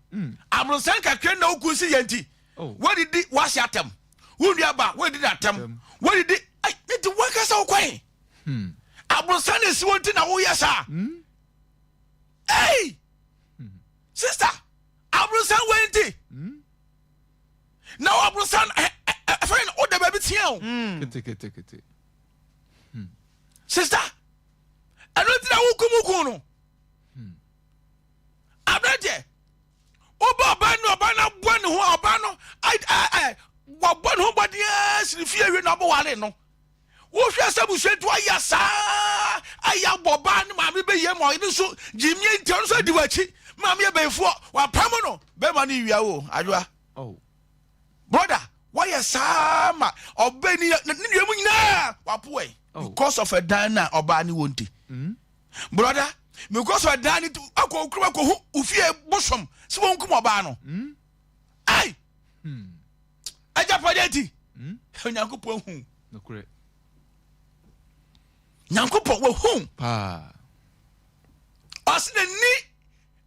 Aborosan kakra na wokun si yɛ nti. Oh. Woadidi w'ase atɛm. Wo nua ba woadi n'atɛm. Woadidi ai ne nti woankasa wokwan. Aborosan na esi wɔn ti na woyɛ saa. Ei! Sister, aborosan wei nti. Na aborosan ɛfɛn no wode baabi tea o. Ketekete. Sister, ɛno nti na wokum wo kun no. Aberanteɛ, wobɔ ɔbaa no ɔbaa no aboa ne ho a ɔbaa no wabɔ ne ho bɔden ara siri fie wie na ɔbɛware no. Wohwɛ sɛ abusua nti wayɛ saa ayɛ abɔ ɔbaa no maame bɛyie ma ɔyere nso gyimie nti ɔno nso adi w'akyi maame yɛ bɛyifoɔ wapam no bɛrima no wia wo adwoa. Oh. Brother, wayɛ saa ma ɔbɛ ni ne nua mu nyinaa wapo ɛ Oh. because of ɛdan na ɔbaa ne wɔ nti. Mm. Brother, because of ɛdan ne nti akɔ okurum akɔ hu ofie bosom sɛ wɔn kum ɔbaa no. Mm. Ai! Hmm. Agyapadeɛ nti. Mm. Onyankopɔn hu. Nokorɛ. Nyankopɔn wahu. Paa. Ɔse n'ani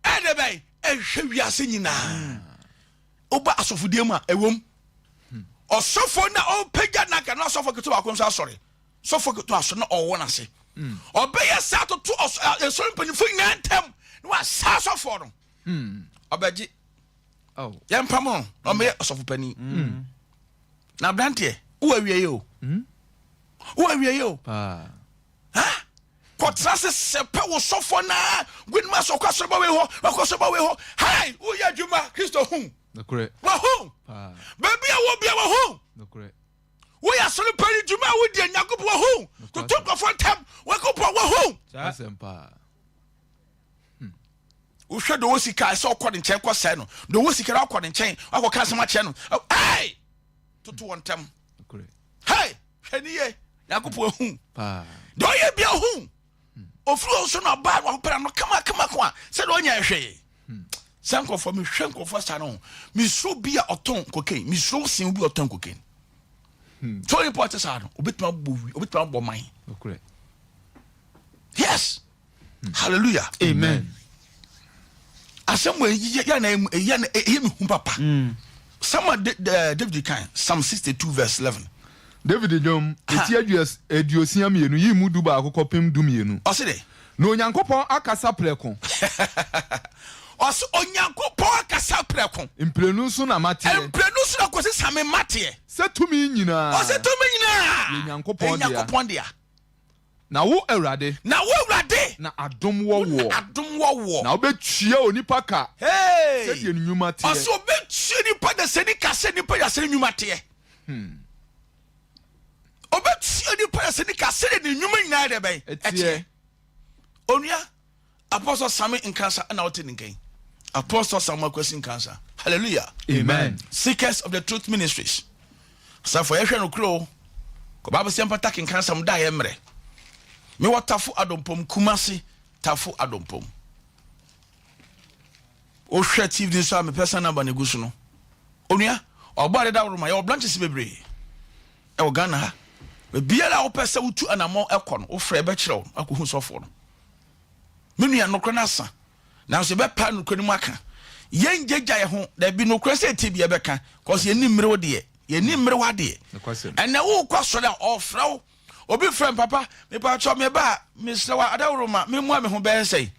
ɛde bɛn ɛhwɛ wiase nyinaa. Woba asɔfodie mu a ɛwom. Ɔsɔfo na ɔpagya n'aka na ɔsɔfo ketewa baako nso asɔre. Sɔfo ketewa asɔre na ɔwɔ n'ase. Ɔbɛyɛ saa toto ɔsɔre mpanyinfo nyinaa ntam na wasa asɔfoɔ no. Ɔbɛgye. Yɛmpam no na ɔbɛyɛ ɔsɔfo panin. Na aberanteɛ wowɔ awieɛ o. Wowɔ awieɛ o. Ha? Kɔtena ase sɛpɛ wo sɔfoɔ naa gwenim asɛ ɔkɔ asɔreba wei hɔ ɔkɔ asɔreba wei hɔ. Hai! Woyɛ adwuma Kristo hu. Wahu. Baabi a wɔ bia wahu. Woyɛ asɔre panyin dwuma a wodi Nyankopɔn wahu. Toto nkurɔfoɔ ntam Nyankopɔn wahu. Wohwɛ deɛ ɔwɔ sika ɛsɛ ɔkɔ ne nkyɛn kɔ sɛɛ no. Deɛ ɔwɔ sika na ɔkɔ ne nkyɛn akɔka asɛm akyerɛ no. Hey! Toto wɔn ntam. Hey! Hwɛ ne yie. Nyankopɔn ahu. Deɛ ɔyɛ bia hu. Ofiri wɔn so na ɔbaa na ɔpɛrɛ no kama kama ko a sɛdeɛ ɔnyɛ hwee. Sɛ nkurɔfoɔ mehwɛ nkurɔfoɔ saa no ho. Mesuro bi a ɔtɔn cocaine. Mesuro sen bi a ɔtɔn cocaine. So onipa ɔte saa no obetumi abɔ wi obetumi abɔ man. Yes. Hallelujah. Amen. Asɛm wɔ yɛ na ɛyɛ na ɛyɛ me hu papa. Psalm a David kan Psalm 62 verse 11. David dwom, eti 62, yi mu 11 kɔpem 12. Ɔse dɛ. Na Onyankopɔn akasa prɛko. Ɔse Onyankopɔn akasa prɛko. Mprenu so na mateɛ. Mprenu so na kɔsi same mateɛ. Sɛ tumi nyinaa. Ɔse tumi nyinaa. Yɛ Nyankopɔn dea. Nyankopɔn dea. Na wo Awurade. Na wo Awurade. Na adom wɔ woɔ. Wo na adom wɔ woɔ. Na wobɛtua onipa ka. Hey! Sɛdeɛ ne nnwuma teɛ. Ɔse ɔbɛtua nipa dasani ka sɛ nipa dasani nnwuma teɛ. Ɔbɛtua nipa dasani ka sɛdeɛ ne nnwuma nyinaa yɛ dɛ bɛn? Ɛteɛ. Onua. Apostle Sammy Nkansa na wote ne nka yi. Apostle Samuel Kwesi Nkansa. Hallelujah. Amen. Seekers of the Truth Ministries. Asafo yɛhwɛ no kuro. Kɔ Bible sɛ mpata kenkan asɛm da yɛ mmerɛ. Mewɔ Tafo Adompom Kumasi Tafo Adompom. Wohwɛ TV so a mepɛ sɛ namba no gu so no. Onua, ɔbɔ ade daworo ma yɛwɔ branches bebree. Ɛwɔ Ghana ha. Baabiara a wopɛ sɛ wotu anammɔn ɛkɔ no, wofrɛ ɛbɛkyerɛ wo akɔhu sɔfoɔ no. Me nua, nokorɛ no asa, nanso yɛbɛpae nokorɛ no mu aka. Yɛngyagya yɛ ho, dabi, nokorɛ sɛ ɛte bi yɛbɛka, cause yɛnni mmere wo deɛ, yɛnni mmere w'adeɛ. Ɛnɛ wokɔ asɔre a, ɔfrɛ wo, obi frɛ me, papa, mepatwɔ meba a, mesrɛ wo adaworoma, memmoa me ho bɛyɛ sɛn?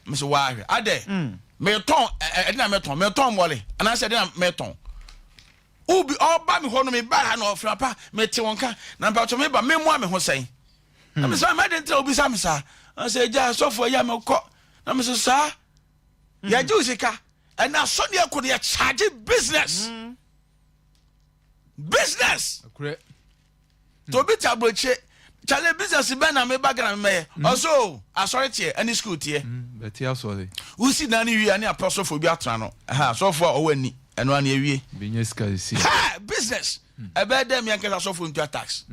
Mese waahwɛ, adɛ, metɔn, ɛde na metɔn, metɔn mmɔle, anaasɛ ɛde na metɔn? Obi ɔba me hɔ no, meba ha na ɔfrɛ, papa, mete wo nka, na mepatwɔ meba, memmoa me ho sɛn? Na mesɛ mama de ntina wobisa me saa. Ɔsɛ agya asɔfo ɛyɛ mekɔ. Na mesɛ saa. Yɛgye wo sika. Ɛna asɔne ɛkɔ no yɛkyagye business. Business. To obi te aburokyire. Kyale business bɛn na meba Ghana mɛyɛ. Ɔsɛ o asɔre teɛ ɛne school teɛ. Bɛte asɔre. Wosi dan no wie a ne apɛ ɔsɔfo bi atena no. Ha asɔfo a ɔwɔ ani ɛno ano awie. Bɛnya sika sisi. Ha business. Ɛbɛyɛ dɛ meɛnkasa asɔfo ntua tax.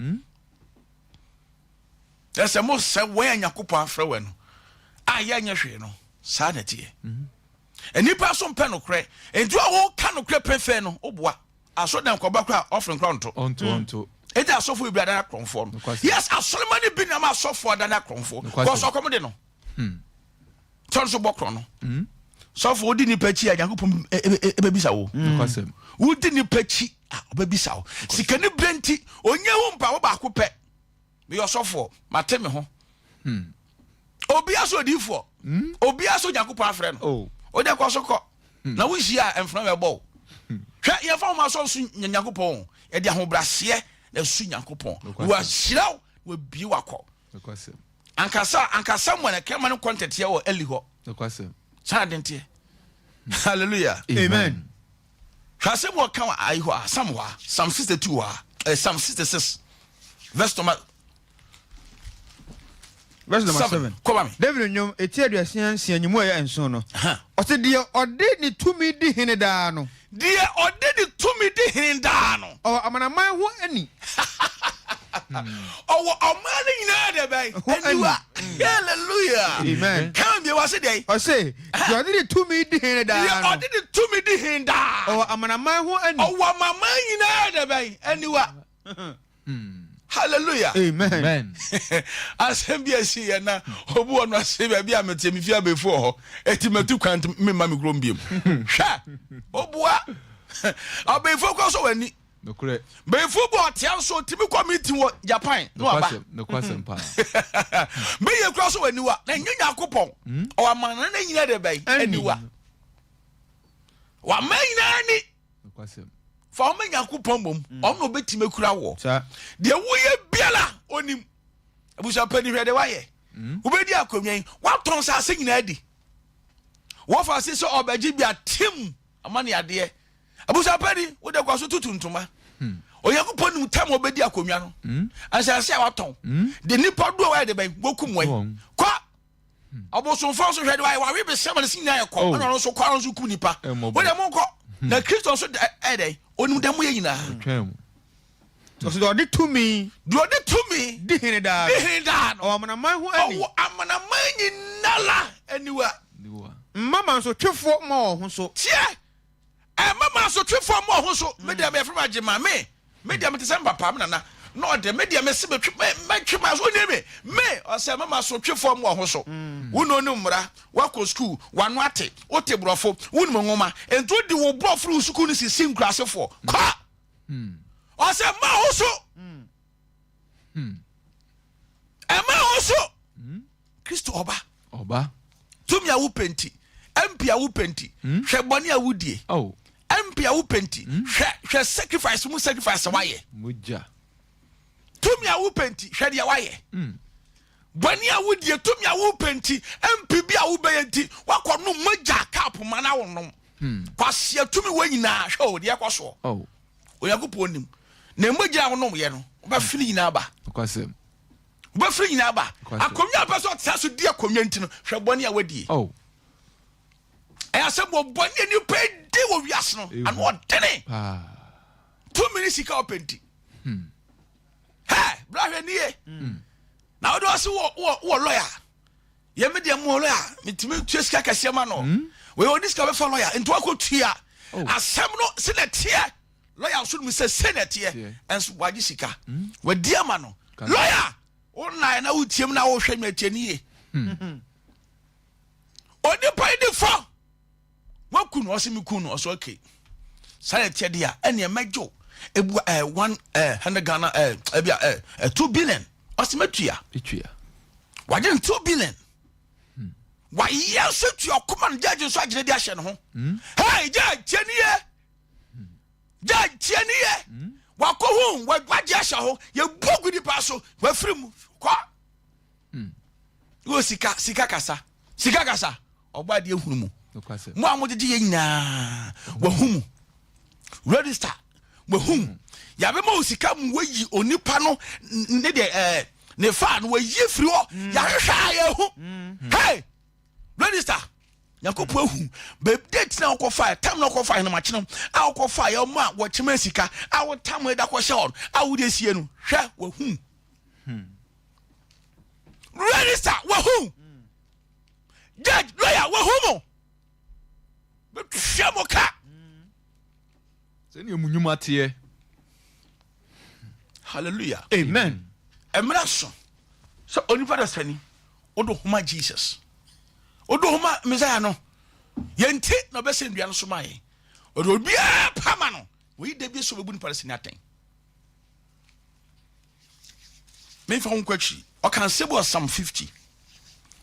Na sɛ mo sɛ wɔn a Nyankopɔn afrɛ wɔn no a yɛnyɛ hwee no, saa na ɛteɛ. Mhm. Nnipa so mpɛ nokorɛ, nti a wɔka nokorɛ pefee no, woboa. Aso dɛn kɔba kora a ɔfere nkora nto. Ɔnto mm. ɔnto. Eti asɔfo bebree adan akorɔmfoɔ no. Yes, asɔrema no bi na ma asɔfo adan akorɔmfoɔ. Kɔsɔ ɔkɔm de no. Hmm. Sɛ ɔno nso bɔ korɔ no. Hmm. Sɔfo wodi nipa akyi a Nyankopɔn ebebisa wo. Hmm. Wodi nipa akyi a ɔbɛbisa wo. Sika ne bere nti onye ho mpa wo baako pɛ. Meyɛ ɔsɔfoɔ, mate me ho. Hmm. Obia so odiifoɔ. Hmm. Obia so Nyankopɔn afrɛ no. Oh. Wode kɔ so kɔ. Na wonhyia a mframa bɛbɔ wo. Hwɛ yɛmfa ho asɔ nso Nyankopɔn. Yɛde ahobraseɛ na ɛsu Nyankopɔn. Wahyira wo, wabie wakɔ. Ankasa anka Samuel na kɛma no kɔ ntɛteɛ wɔ Eli hɔ. Nokwasɛm. Saa ade nteɛ. Hallelujah. Amen. Hwɛ asɛm wɔ ka wɔ ayi hɔ a Psalm hɔ a Psalm 62 hɔ a eh, Psalm 66 verse number Verse number 7. Kɔba me. David nnwom eti 66 nyimu a ɛyɛ nson no. Ɔse deɛ ɔde ne tumi di hene daa no. Deɛ ɔde ne tumi di hene daa no. Ɔwɔ amanaman ho ani. Ɔwɔ ɔman no nyinaa deɛ bɛn? Ho ani. Aniwa. Hallelujah. Amen. Kan bi wɔ se deɛ. Ɔse deɛ ɔde ne tumi di hene daa Deɛ no. ɔde ne tumi di hene daa. Ɔwɔ amanaman ho ani. Ɔwɔ amanaman nyinaa deɛ bɛn? Aniwa. Hallelujah. Amen. Amen. Asɛm bi asi yɛ na obi wɔ no ase baabi a mete me fie abɛfu wɔ hɔ eti matu kwan nti memma me kurom biom. Hwɛ obua abɛɛfo kɔ so w'ani. Nokorɛ. Bɛɛfo bu ɔtea nso otumi kɔ meeting wɔ Japan na waba. Nokwasɛm nokwasɛm paa. Bɛyɛ kura so w'aniwa na nyɛ Nyankopɔn ɔwɔ amana na nyina de bɛn aniwa. Wama nyinaa ni. Nokwasɛm. Fa wo ma Nyankopɔn mmom, ɔno na ɔbɛtumi akura woɔ. Deɛ woyɛ biara ɔnim. Abusuapani hwɛ deɛ woayɛ. Wobɛdi akonnwa yi, woatɔn nsase nyinaa adi. Wɔfa ase sɛ ɔbɛgye bi atem ama ne adeɛ. Abusuapani, wode kɔ so tutu ntoma. Onyankopɔn nim tam a ɔbɛdi akonnwa no. Nsase a watɔn, de nipa doɔ a wɔayɛ de bɛn, wɔkum wɔn. Kɔ! Ɔbosomfoɔ nso hwɛ de wayɛ wawe bɛsɛ ma ne se nyinaa yɛ kɔ ɛna ɔno nso kɔ ɔno nso kum nipa wo deɛ monkɔ na Kristo nso ɛyɛ dɛn onim dɛ moyɛ nyinaa. Ɔsɛ deɛ ɔde tumi. Deɛ ɔde tumi. Di hene daa no. Di hene daa no. Ɔwɔ amanaman ho ani. Ɔwɔ amanaman nyinara aniwa. Mma mansotwefoɔ mma wɔn ho so. Tie! Ɛmma mansotwefoɔ mmɔ ho so. Me deɛ meyɛfrɛ me Agyema. Me, me deɛ mete sɛ me papa, me nana. Na ɔde, me deɛ mese metwe, me, mɛtwe m'aso. Wonni me? Me, ɔsɛ mma mansotwefoɔ mmɔ ho so. Wo na onim mmara, woakɔ sukuu, w'ano ate, wote borɔfo, wonim nwoma. Enti wode wo borɔfo ne wo sukuu no sisi nkurasefoɔ. Kɔ! Ɔsɛ mma ho so. Ɛmma ho so. Kristo ɔba. Ɔba. Tumi a wopɛ nti, MP a wopɛ nti, hmm? hwɛ bɔne a wodie. Oh. MP a wopɛ nti, hmm? hwɛ hwɛ sacrifice mu sacrifice wayɛ. Mogya. Tumi a wopɛ nti, hwɛ deɛ wayɛ. Hmm. Bɔne a wodie, tumi a wopɛ nti, MP bi a wobɛyɛ nti, wakɔ nom mogya cup ma na wonom. Kwasia tumi wɔ nyinaa, hwɛ o deɛ ɛkɔ soɔ. Oh. Onyankopɔn nim. Na mogya a wonom yɛ no, wobɛfiri nyinaa ba. Nokwasɛm. Wobɛfiri nyinaa ba. Akonnwa a pɛ sɛ ɔtena so di akonnwa nti no, hwɛ bɔne a wadie. Oh. Ɛyɛ asɛm wɔ bɔne a nipa di wɔ wiase no, ano ɔdene. Tumi ne sika ɔpɛ nti. Hmm. Hɛ, bra hwɛ nie. Hmm. Na wode ɔse wɔ wɔ wɔ lɔya. Yɛ me deɛ mo lɔya, metumi tua sika kɛseɛ ma no. Hmm. Wei ɔde sika bɛfa lɔya, nti wakɔ tua. Oh. Asɛm no sɛ na ɛteɛ. Lɔya nso nim sɛ sei na ɛteɛ, nso wagye sika. Wadi ama no. Lɔya! Wo nnaeɛ na wotiam na wohwɛ nwa tie ne yie. Onipa yi di fɔ. Waku no, ɔse meku no, ɔse okay. Saa na ɛteɛ deɛ a, ɛneɛ mɛgye wo. Ebu ɛɛ eh, one ɛɛ eh, hundred Ghana ɛɛ eh, ebi a ɛɛ eh, 2 billion. Ɔse mɛtua. Etua. Wagye no 2 billion. Wayɛ nso tua ɔkoma no, judge nso agyina di ahyɛ ne ho. Hey, judge, tie ne yie. Gya tie ne yɛ. Wakɔ ho, wagye ahyɛ ho. Yɛbu gu nipa so, wafiri mu. Kɔ. Wɔ sika, sika kasa. Sika kasa. Ɔbɔ adeɛ hunu mu. Mo a mogyegye yɛ nyinaa, wahu mu. Register, wahu mu. Yɛabɛma wo sika mu wayi onipa no ne deɛ ɛɛ ne fa no wayi firi hɔ. Yɛahwehwɛ a yɛhu. Hey! Register. Nyankopɔn ahu baabi date na wokɔfa tam na wokɔfa henamakye no a wokɔfa yɛ ɔmo a wɔkyema sika a wotam da kɔhyɛ hɔ a wode asie no hwɛ wahu. Register wahu. Judge lawyer wahu mo. Bɛtua mo ka. Sɛnea mo nnwuma teɛ. Hallelujah. Amen. Ɛmmerɛ so sɛ onipa da sani wode homa Jesus. Wode homa Messiah no. Yɛnti na ɔbɛsɛ nnua no so ma yɛn. Ɔde obiara pa ma no. Wɔyi da bi sɛ ɔbɛbu nipa da sani atɛn. Memfa wo nkɔ akyiri. Ɔka nsɛm wɔ Psalm 50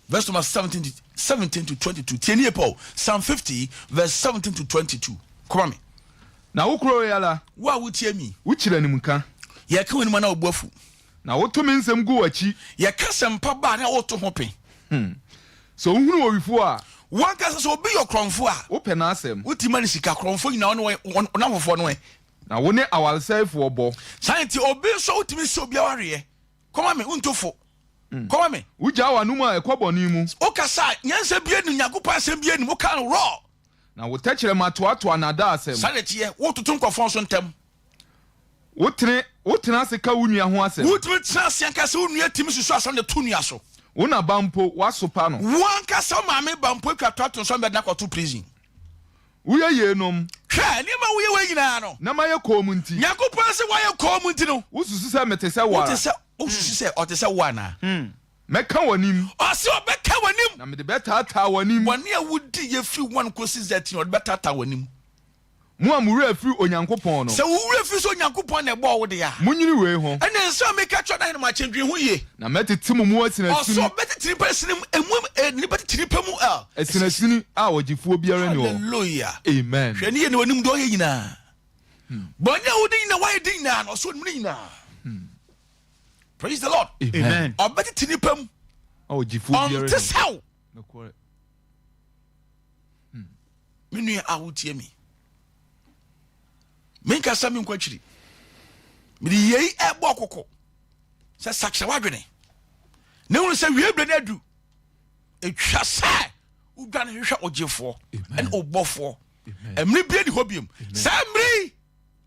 verse number 17 to, 17 to 22. Tie nie Paul. Psalm 50 verse 17 to 22. Kɔma me. Na wo kuro yi ara. Wo a wotie mi. Wokyiri animka. Yɛka w'anim a na wo bo afu. Na woto me nsɛm gu w'akyi. Yɛka sɛmpa ba a na woto ho pe. Sɛ wohunu owifoɔ a. Wo ankasa sɛ obi yɛ ɔkorɔmfoɔ a. Wopɛ n'asɛm. Wotumi ma no sika. Korɔmfoɔ nyinaa wo ne wɔn, wɔn nnamfofoɔ no ɛ. Na wo ne awaresɛefoɔ bɔ. Saa nti obi nso a wotumi sɛ obi awareɛ. Kɔma me, wonto fo. Kɔma me. Wogyaa w'anom a ɛkɔ bɔne mu. Wokasa a, nyansa biara nnim, Nyankopɔn asɛm biara nnim, woka no raw. Na wo tɛkyerɛma toatoa nnaadaasɛm. Saa na ɛteɛ, wototo nkurɔfoɔ nso ntam. Wotene, wotena ase ka wo nua ho asɛm. Wotumi tena ase ankasa, wo nua tumi susu asɛm de to nua so. Wo na ba mpo, woasopa no. Wo ankasa wo maame ba mpo atwa to ato nso ama bɛde no akɔto prison. Woyɛ yeinom. Hwɛ, nneɛma a woyɛ wei nyinaa no. Na mayɛ komm nti. Nyankopɔn se woayɛ komm nti no. Wosusu sɛ mete sɛ wo ara. Wote sɛ, wosusu sɛ ɔte sɛ wo anaa? Mɛka w'anim. Ɔse ɔbɛka w'anim. Na mede bɛtaataa w'anim. Bɔne a wodi yɛ firi 1 kɔsi Z no, ɔde bɛtaataa w'anim. Mo a mo werɛ afiri Onyankopɔn no. Sɛ wo werɛ firi sɛ Onyankopɔn na ɛbɔɔ wo deɛ a. Monnwene wei ho. Ɛnna nsɛm a meka kyerɛ no ahenemmakye, dwene ho yie. Na mɛtete mo mu asinasini. Ɔse ɔbɛtete nnipa asini mu, emu, eh, nnipa tete nnipa mu, eh. Asinasini a ɔgyefoɔ biara nni hɔ. Hallelujah. Amen. Hwɛ ne yie na wanim deɛ ɔyɛ nyinaa. Bɔne a wodi nyinaa, wayɛ di nyinaa no, ɔse onim ne nyinaa. Praise the Lord. Amen. Ɔbɛtete nnipa mu. A ɔgyefoɔ biara Ɔnte nni hɔ. sɛ wo. Nokorɛ. Me nua a wotie me, menkasa menkɔ akyiri, mede yei ɛbɔ koko sɛ sakyera w'adwene na hunu sɛ wie berɛ no adu. Ɛtwa sɛ wodwane hwehwɛ ogyefoɔ ɛne obɔfoɔ. Mmere bia ni hɔ biom. Saa mmere yi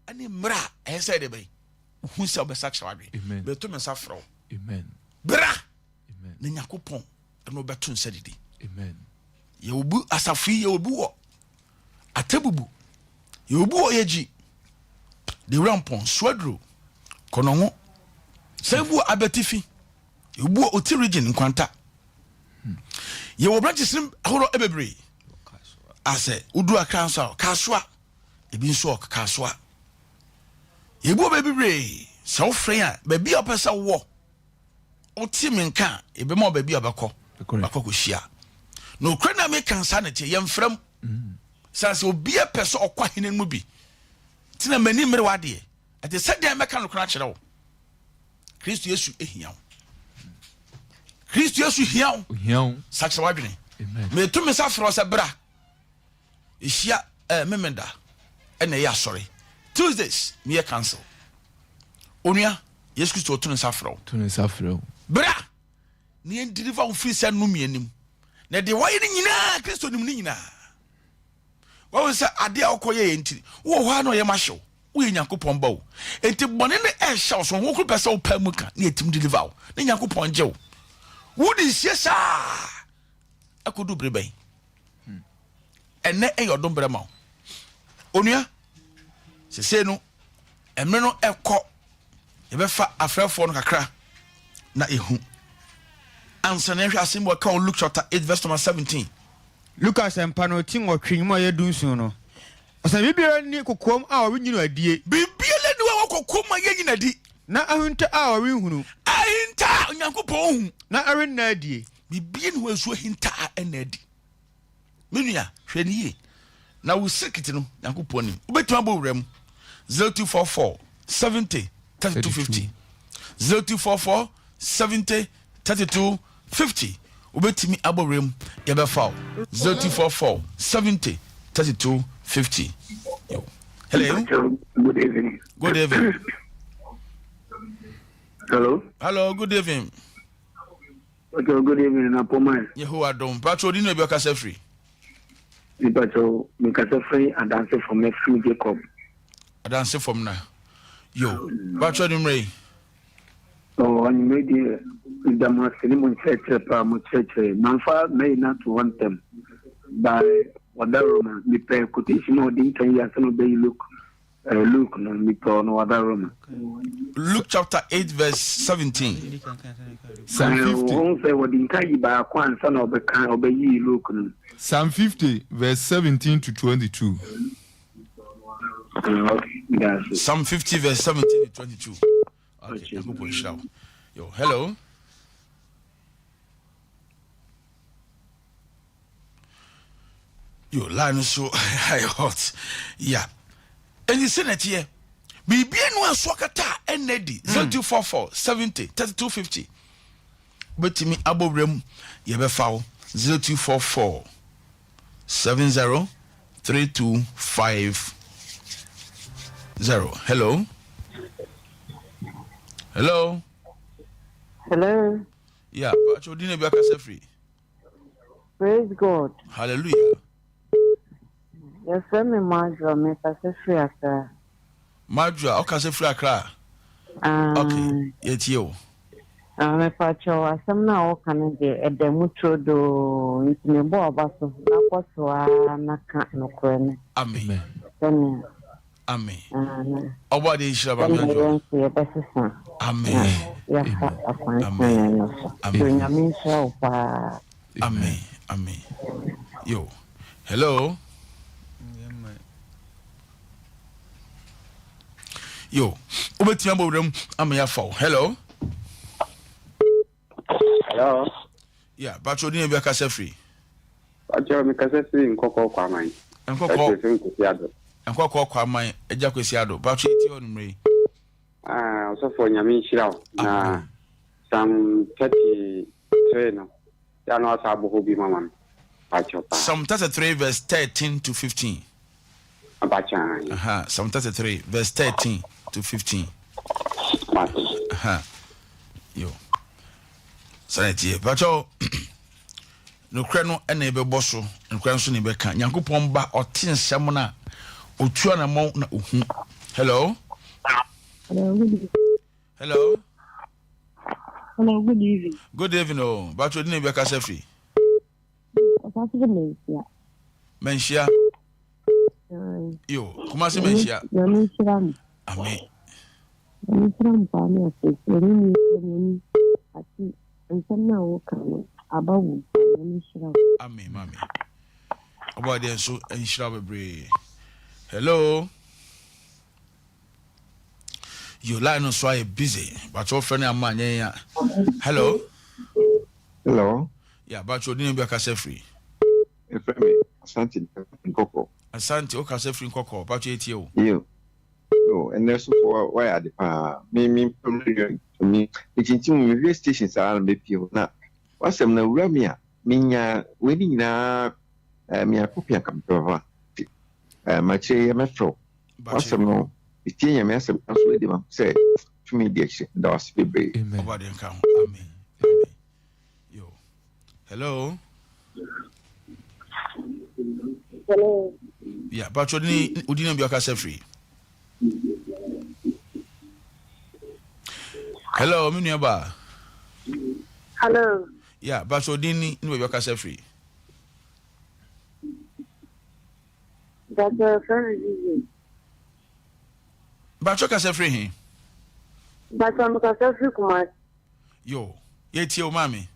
ɛne mmerɛ a ɛyɛ sɛ ɛde bɛyi wohu sɛ wobɛsakyera w'adwene. Meto me nsa frɛ wo, bra na Nyankopɔn ɛna ɔbɛto nsa didi. Yɛwɔ bi asafo yi, yɛwɔ bi wɔ Atebubu, yɛwɔ bi wɔ Yɛgyi, Dewura Mpɔn, Suaduro, Kɔnɔngo, sɛ bi wɔ Abatifi, yɛwɔ bi wɔ Oti region Nkwanta. Yɛwɔ branches no ahorow bebree. Asɛ wodu Accra nso a, Kasoa, ebi nso wɔ Kasoa. Yɛbi wɔ baabi bebree. Sɛ wofrɛ yɛn a, baabi a wopɛ sɛ wowɔ Wote me nka a, yɛbɛma wo baabi a wobɛkɔ wakɔ akɔhyia. Nokorɛ na meka saa na ɛteɛ, yɛmfrɛ mu. Sane sɛ obiara pɛ sɛ ɔkɔ ahene no mu bi, nti na m'ani mmere w'adeɛ. Ɛte sɛ deɛ mɛka nokorɛ akyerɛ wo. Kristo Yesu hia wo. Kristo Yesu hia wo. Sakyera w'adwene. Meto me nsa frɛ wo sɛ bra. Ehyia eh, Memenda ɛna ɛyɛ asɔre. Tuesdays meyɛ council. Onua, Yesu Kristo ɔto ne nsa frɛ wo. To ne nsa frɛ wo. Bra na yɛn deliver wo firi sɛ nnome anim. Na deɛ wayɛ no nyinaa, Kristo nim ne nyinaa. Wahu sɛ adeɛ a wokɔ yɛ yɛ nti, wowɔ hɔ a na ɔyɛ ma hyew. Woyɛ Nyankopɔn ba o. Enti bɔne no ɛhyɛ wo so, ho koro pɛ sɛ wopaa mu ka na yɛtumi deliver wo. Na Nyankopɔn gye wo. Wode nsie saa ɛkɔdu bere bɛn? Ɛnnɛ ɛyɛ ɔdom berɛ ma wo. Onua, sesei no, mmerɛ no ɛkɔ, yɛbɛfa afrɛfoɔ no kakra na yɛhu. Ansa na yɛhwɛ asɛm bi wɔka wɔ Luke chapter 8 verse number 17. Luka Asɛmpa no ti nwɔtwe mu a ɛyɛ dunson no, ɔsɛ biribiara nni kokoam a wɔrenyi no adie. Biribiara nni hɔ a ɛwɔ kokoam a yɛnyi no adi. Na ahinta a wɔrenhunu. Ahinta a Onyankopɔn hu. Na ɛrenna adie. Biribiara nni hɔ a ɛso ahinta a ɛnna adi. Me nua, hwɛ no yie. Na wo secret no, Nyankopɔn nim. Wobɛtumi abɔ wura mu. 0244 70 32 50. 0244 70 32 50. Wobɛtumi abɔ wura mu. Yɛbɛfa wo. 0244 70 32 50. Yo. Hello. Good evening. Good evening. Hello. Hello, good evening. Pacho, good evening, na Poma. Yehowa dom. Pacho, odi na ebi ɔkasa firi. Mi pacho, mi kasa firi Adanse fam, mi firi Jacob. Adanse fam na. Yo, pacho anwummerɛ yi. Oh, anwummerɛ deɛ, meda mo ase ne mo nkyerɛkyerɛ paa mo kyerɛkyerɛ. Mamfa mɛyi no ato hɔ ntɛm. By Wadaroma, mepɛ quotation a ɔde nkan yi ansa na ɔbɛyi Luke. Eh, Luke no mepɛ ɔno wada Roma. Luke chapter 8 verse 17. Psalm 50. Wɔn sɛ wɔde nka yi baako ansa na ɔbɛka ɔbɛyi Luke no. Psalm 50 verse 17 to 22. Okay, Psalm 50 verse 17 to 22. Okay, Nyankopɔn nhyira wo. Yo, hello. Yo, line no so ayɛ hot. Yeah. Ɛnti sɛ na ɛteɛ. Biribi anu aso akata a ɛnna di. 0244 70 32 50. Wobɛtumi abɔ wuram yɛbɛfa wo 0244 70 3250. Hello. Hello. Hello. Yeah, Pacho Dina bi akasa firi. Praise God. Hallelujah. Yɛfrɛ me Madwoa, mekasa firi Accra. Madwoa, ɔkasa firi Accra? Ah. Ok, yɛtie o. Ah, mepakyɛw, asɛm no a woka no deɛ, ɛda mu turodoo, nti mebɔ aba so na kɔ so ara na ka nokorɛ no. Amen. Sɛnea. Amen. Ah, na. Ɔbɔ adeɛ nhyira maame Sɛnea Adwoa. yɛn nso yɛbɛsesa. Amen. Na yɛafa akwan tenenee no so. Amen. Nti Onyame nhyira wo paa. Amen. Amen. Yo. Hello. Yo. Wobɛtumi abɔ wuram ama yɛafa wo. Hello. Hello. Yeah, Pacho ni ebi akasa firi. Pacho mi kasa firi Nkɔkɔ Kwaman. Nkɔkɔ. Pacho firi Kwesi Ado. Nkɔkɔ Kwaman, Agya Kwesi Ado. Pacho eti hɔ numere yi. Ah, ɔsɔfo Nyame nhyira wo. Na Psalm 33 no. Ya no asa abɔ hɔ bi mama me. Pacho pa. Psalm 33 verse 13 to 15. Abacha. Aha, Psalm 33 verse 13 to 15. Aha. Yo. Sani tie. Pacho nokorɛ no ɛna ɛbɛbɔ so, nokorɛ nso na ɛbɛka. Nyankopɔn ba ɔte nsɛm no a ɔtu anamɔ na ɔhu. Hello. Hello, good evening. Hello. Hello, good evening. Good evening o. Oh. Pacho di na ebi akasa firi. Ɔsase de Manhyia. Manhyia. Yo, Kumasi Manhyia. Nyame nhyira mo. Amen. Nyame nhyira mo paa ne afei ne ne nhyira mo ani ate nsɛm no a woka no aba wɔ mu. Nyame nhyira wo. Amen, mami. Ɔbɔ adeɛ nso nhyira bebree. Hello. Yo, line no so ayɛ busy. But wɔfrɛ no ama anyɛ yɛn a. Hello. Hello. Yeah, but odi ne bi akasa firi. Efrɛ me Asante Nkɔkɔ. Asante, o kasa firi Nkɔkɔ. But etie o. Yo. Yo, ɛnɛ so fo wayɛ ade paa. Me me radio me mekyinkyim me hwɛ station saa na mepie hɔ na wasɛm na wura me a menya wei ne nyinaa eh, menya copy anka mepɛ papa. Eh, makyerɛ yɛ mɛfrɛ wo. W'asɛm no, metie Nyame asɛm na so adi ma sɛ tumi di akyire. Meda wo ase bebree. Amen. Ɔba deɛ nka ho. Amen. Amen. Yo. Hello. Hello. Yeah, but ni odi na bi akasa free. Hello, me nua ba. Hello. Yeah, but odi ni ni bi akasa free. Mpakyɛ yɛfrɛ me Vivian. Mpakyɛ kasa firi he? Mpakyɛ mekasa firi Kumasi. Yo, yɛtie wo maame.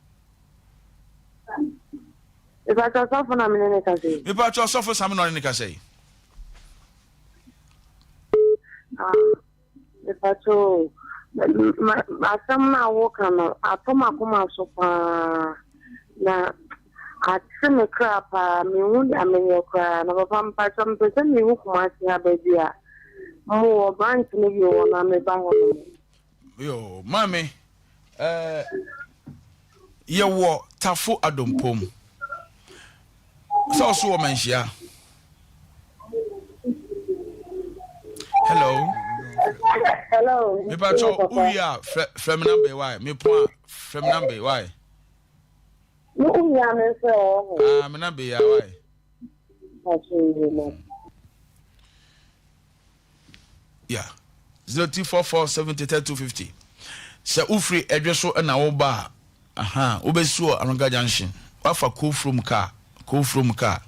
Mepakyɛ ɔsɔfo na mene ne kasa yi. Mepakyɛ ɔsɔfo Same na ɔne ne kasa yi. Ah. Mepakyɛ o, asɛm no a woka no, atɔ m'akoma so paa, na ate me kra paa, menhu deɛ menyɛ koraa. Na papa mepakyɛ mepɛ sɛ mehu Kumasi ha baabi a mowɔ branch no bi wɔ na meba hɔ nom. Yo, maame, eh, yɛwɔ Tafo Adompom. Sɛ ɔso wɔ manhyia. Hello. Hello. Mepa kyɛw wowie a frɛ frɛ me number yi why? Mepo a frɛ me number yi why? Wo wie a me frɛ wɔ ho. Ah me number yi a why? Yeah. 0244 70 32 50. Sɛ wofiri ɛdwe so na woba a, aha, wobɛsi wɔ Anɔga Junction. Wafa Kofurom kaa, Kofurom kaa.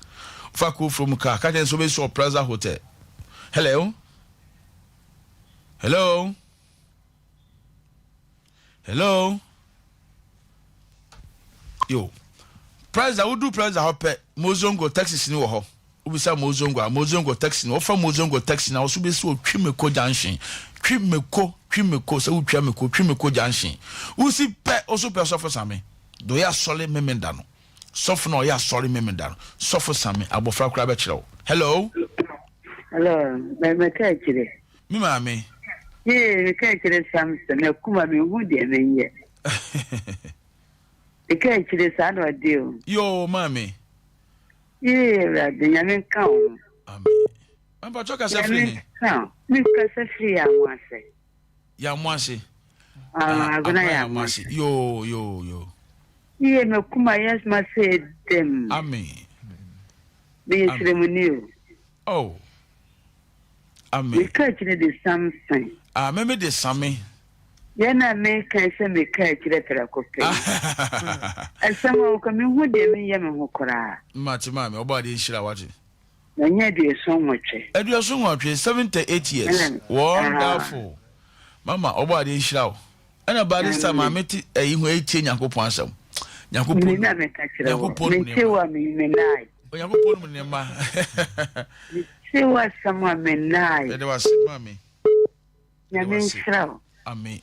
Wofa Kofurom kaa, ka kyerɛ sɛ wobɛsi wɔ Plaza Hotel. Hello? Hello? Hello? Yo. Plaza, wodu Plaza hɔ pɛ, Mozongo taxis ni wɔ hɔ. Wobisa Mozongo a, Mozongo taxi no, wɔfa Mozongo taxi na wɔso bɛsi wɔ Twimeko junction. Twimeko, Twimeko, sɛ wotwa meko, Twimeko junction. Wosi pɛ, woso pɛ sɔfo Same. Deɛ ɔyɛ asɔre Memenda no. Sɔfo na ɔyɛ asɔre Memenda no. Sɔfo Same, abɔfra koraa bɛkyerɛ wo. Hello? Hello, mɛka akyire. Me maame. Yee, meka akyire Samson, m'akuma menhu deɛ menyɛ. Meka akyire saa na ɔde o. Yoo, maame. Yee, Awurade, Nyame nka wo ho. Amen. Mpatsɔ kasa firi he? Nyame nka wo. Me kasa firi Yamoase. Yamoase. Ah, Agona Yamoase. Yoo, yoo, yoo. Yee, m'akuma yɛ ma sɛ dɛm. Amen. Meyɛ sremuni o. Oh. Amen. Meka akyire de Samson. Ah, me me de Same. Yɛn na meka sɛ meka akyire prɛko pɛ. Asɛm a woka mehu deɛ menyɛ me ho koraa. Mate maame, ɔbɔ adeɛ nhyira wate. Manya 78. 78, 78 years. Wonderful. Mama, ɔbɔ adeɛ nhyira wo. Ɛna by this time maame te ɛyi ho ɛtie Nyankopɔn asɛm. Nyankopɔn. Me na meka kyerɛ wo. Mente wo a me me nae. Onyankopɔn mu nneɛma. Mete wo asɛm a me nae. Yɛde wase maame. Nyame nhyira wo. Amen.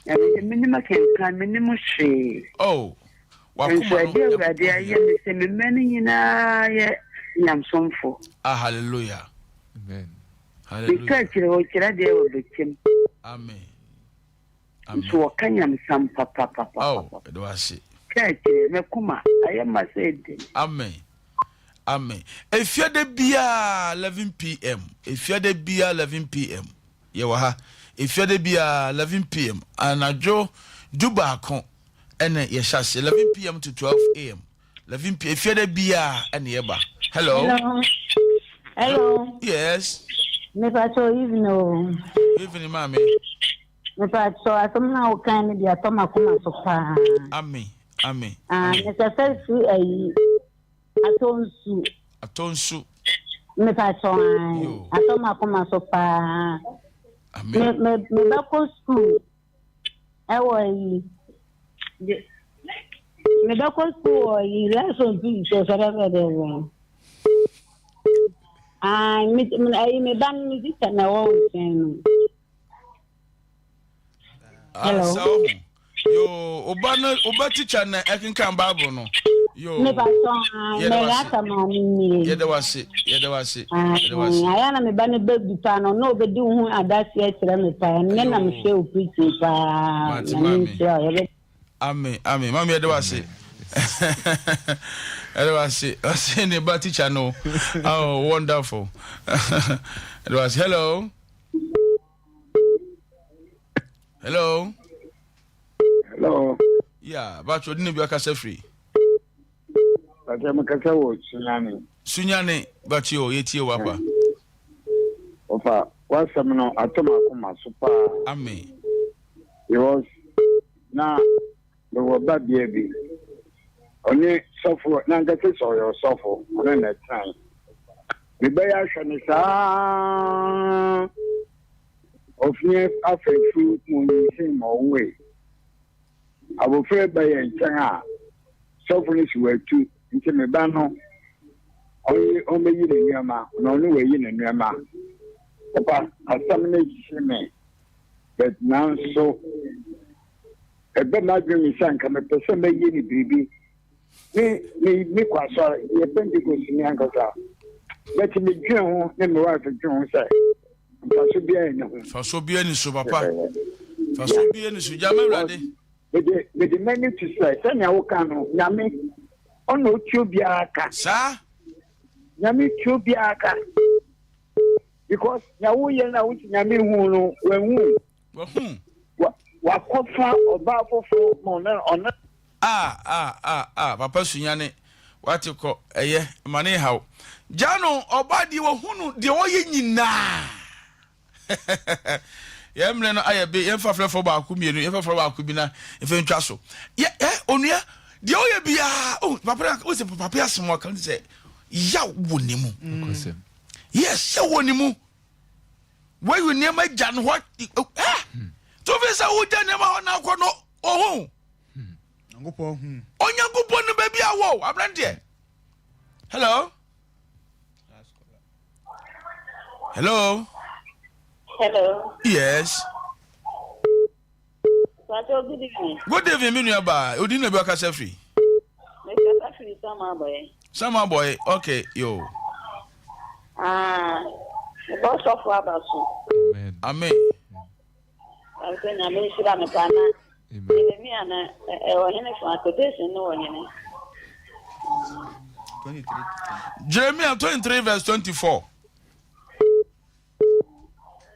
Nyame menim akenkan menim hwee. Oh. Nso ɛde Awurade ayɛ me sɛ me mma no nyinaa yɛ nyamsomfo. Ah hallelujah. Amen. Hallelujah. Meka kyerɛ hɔ kyerɛ deɛ wɔ bɛkyɛm. Amen. Nso wɔka nyamsam papapapa. Oh, ɛde wase. Ka kyerɛ mɛkoma ayɛ ma sɛ den. Amen. Amen. Efiada biara 11 pm. Efiada biara 11 pm. Yɛwɔ ha. Efiada biara 11 pm. Anadwo 11 ɛna yɛhyɛ ase 11 pm to 12 am. 11 pm. Efiada biara ɛna yɛba. Hello. Hello. Hello. Yes. Mepa evening o. Evening maame. Mepa asɛm na wokan no de atɔ m'akoma so paa. Amen. Amen. Ah, mekasa fi ayi atɔ nsu. Atɔ nsu. Mepa kyɛw atɔ m'akoma so paa. Amen. Me me mebɛkɔ school ɛwɔ ayi. Mebɛkɔ school wɔ ayi lesson bi sɛ sɛ dɛ dɛ dɛ. Ah, me ayi me ba no me sister na ɛwɔ nkyɛn no. Hello. Asa ohu. Yo, oba no oba teacher na ɛkenkan Bible no. Yo. Me ba so me rata ma me nie. Yɛda wase, yɛda wase. Yɛda wase. Aya na me ba no ba bi pa no na obedi ho adase akyerɛ me pa. Ne na me hwɛ o preaching pa. Na me nhyira yɛbɛ. Amen, amen. Mami yɛda wase. Yɛda wase. Ɔse ne ba teacher no. Oh, wonderful. Yɛda wase. Hello. Hello. Hello. Yeah, bacho di ne bi akasa firi. Bacho me kasa wɔ Sunyani. Sunyani bacho o yetie wa pa. Ofa wasɛm no atɔ m'akoma so paa. Amen. Because na mewɔ ba bea bi. Ɔne sɔfo nankasa sɛ ɔyɛ ɔsɔfo ɔno na ɛtenae. Mebɛyɛ ahwɛ no saa ɔfie afɛɛfu mu onyinsɛn ma ɔwoe. Abofra ba yɛn nkyɛn a sɔfo no si watu nti me ba no ɔnye ɔmmɛyi ne nneɛma na ɔno wayi ne nneɛma. Papa asɛm no hye me but nanso ɛbɛ m'adwene mu sɛ anka mepɛ sɛ mɛyɛ ne biribi. Me me me kɔ asɔre yɛ Pentecost ni ankasa but medwene ho ne me wife dwene ho sɛ mfaso biara nni ho. Mfaso biara nni so papa. Mfaso biara nni so gyama awurade. Mede mede m'ani to sɛ sɛnea woka no nyame ɔna otuo biara ka. Saa. Nyame tuo biara ka because nea woyɛ no a wosi nyame hu no wahu. Wahu. Wakɔfa ɔbaa foforo ma ɔne ɔne. Ah ah ah ah papa sunyane wate kɔ ɛyɛ ma ne haw gya no ɔbaa deɛ wahunu deɛ ɔyɛ nyinaa yɛn mmerɛ no ayɛ be yɛmfa frɛfoɔ baako mmienu yɛmfa frɛ baako bi na mfa ntwa so yɛ ɛ onua deɛ ɔyɛ biara oh papa na o sɛ papa asɛm ɔka no sɛ yaw wɔ ne mu yes yaw wɔ ne mu wayi nneɛma gya no hɔ ɛ tó fi sɛ wogya nneɛma hɔ na akɔ no ɔho Onyankopɔn no baabi a wɔ aberanteɛ. Hello. Hello. Hello. Yes. Pastor, good evening. Good evening, mi nua baa. Odi na bi akasa firi. Mekasa firi Sama Aboye. Sama Aboye, okay, yo. Ah, mebɔ sɔfo aba so. Amen. Amen. Sɛ Nyame nhyira me paa na Jeremia na ɛwɔ hene fa quotation no wɔ hene. Jeremia 23 verse 24.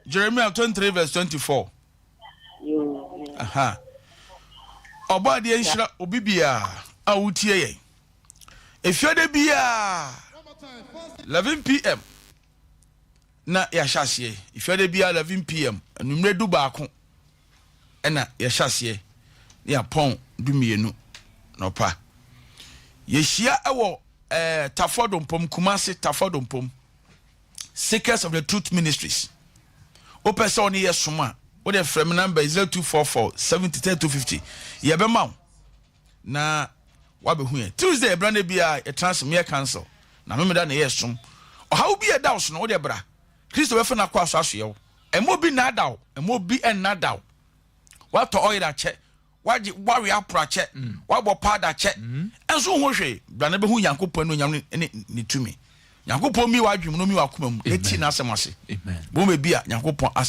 Jeremia 23 verse 24. Aha. Ɔbɔ adeɛ nhyira obi biara a wotie yɛn. Efiade biara 11 pm na yɛahyɛ aseɛ. Efiade biara 11 pm anwummerɛ du baako ɛna yɛhyɛ aseɛ na yɛapɔn du mmienu nɔpa. Yɛhyia ɛwɔ ɛɛ eh, Tafɔdompom, Kumasi Tafɔdompom. Seekers of the Truth Ministries. Wopɛ sɛ ɔne yɛ som a, wode frɛ me number 0244 70 3250. Yɛbɛma wo na wabɛhu yɛn. Tuesday ɛbra no biara yɛtena ase meyɛ council na memeda na yɛ som. Ɔhaw bi a ɛda wo so no wode bra. Kristo bɛfa no akɔ aso asoɛ wo. Ɛma obi nnaada wo, ɛma obi nnada wo. Watɔ oil akyɛ, wagye wawe aporo akyɛ, wabɔ paada akyɛ, nso ho hwee. Bra na bɛhu Nyankopɔn anuonyam ne ne tumi. Nyankopɔn mi w'adwene mu na omi w'akoma mu na tie n'asɛm ase. Bɛhu baabi a Nyankopɔn asɛm.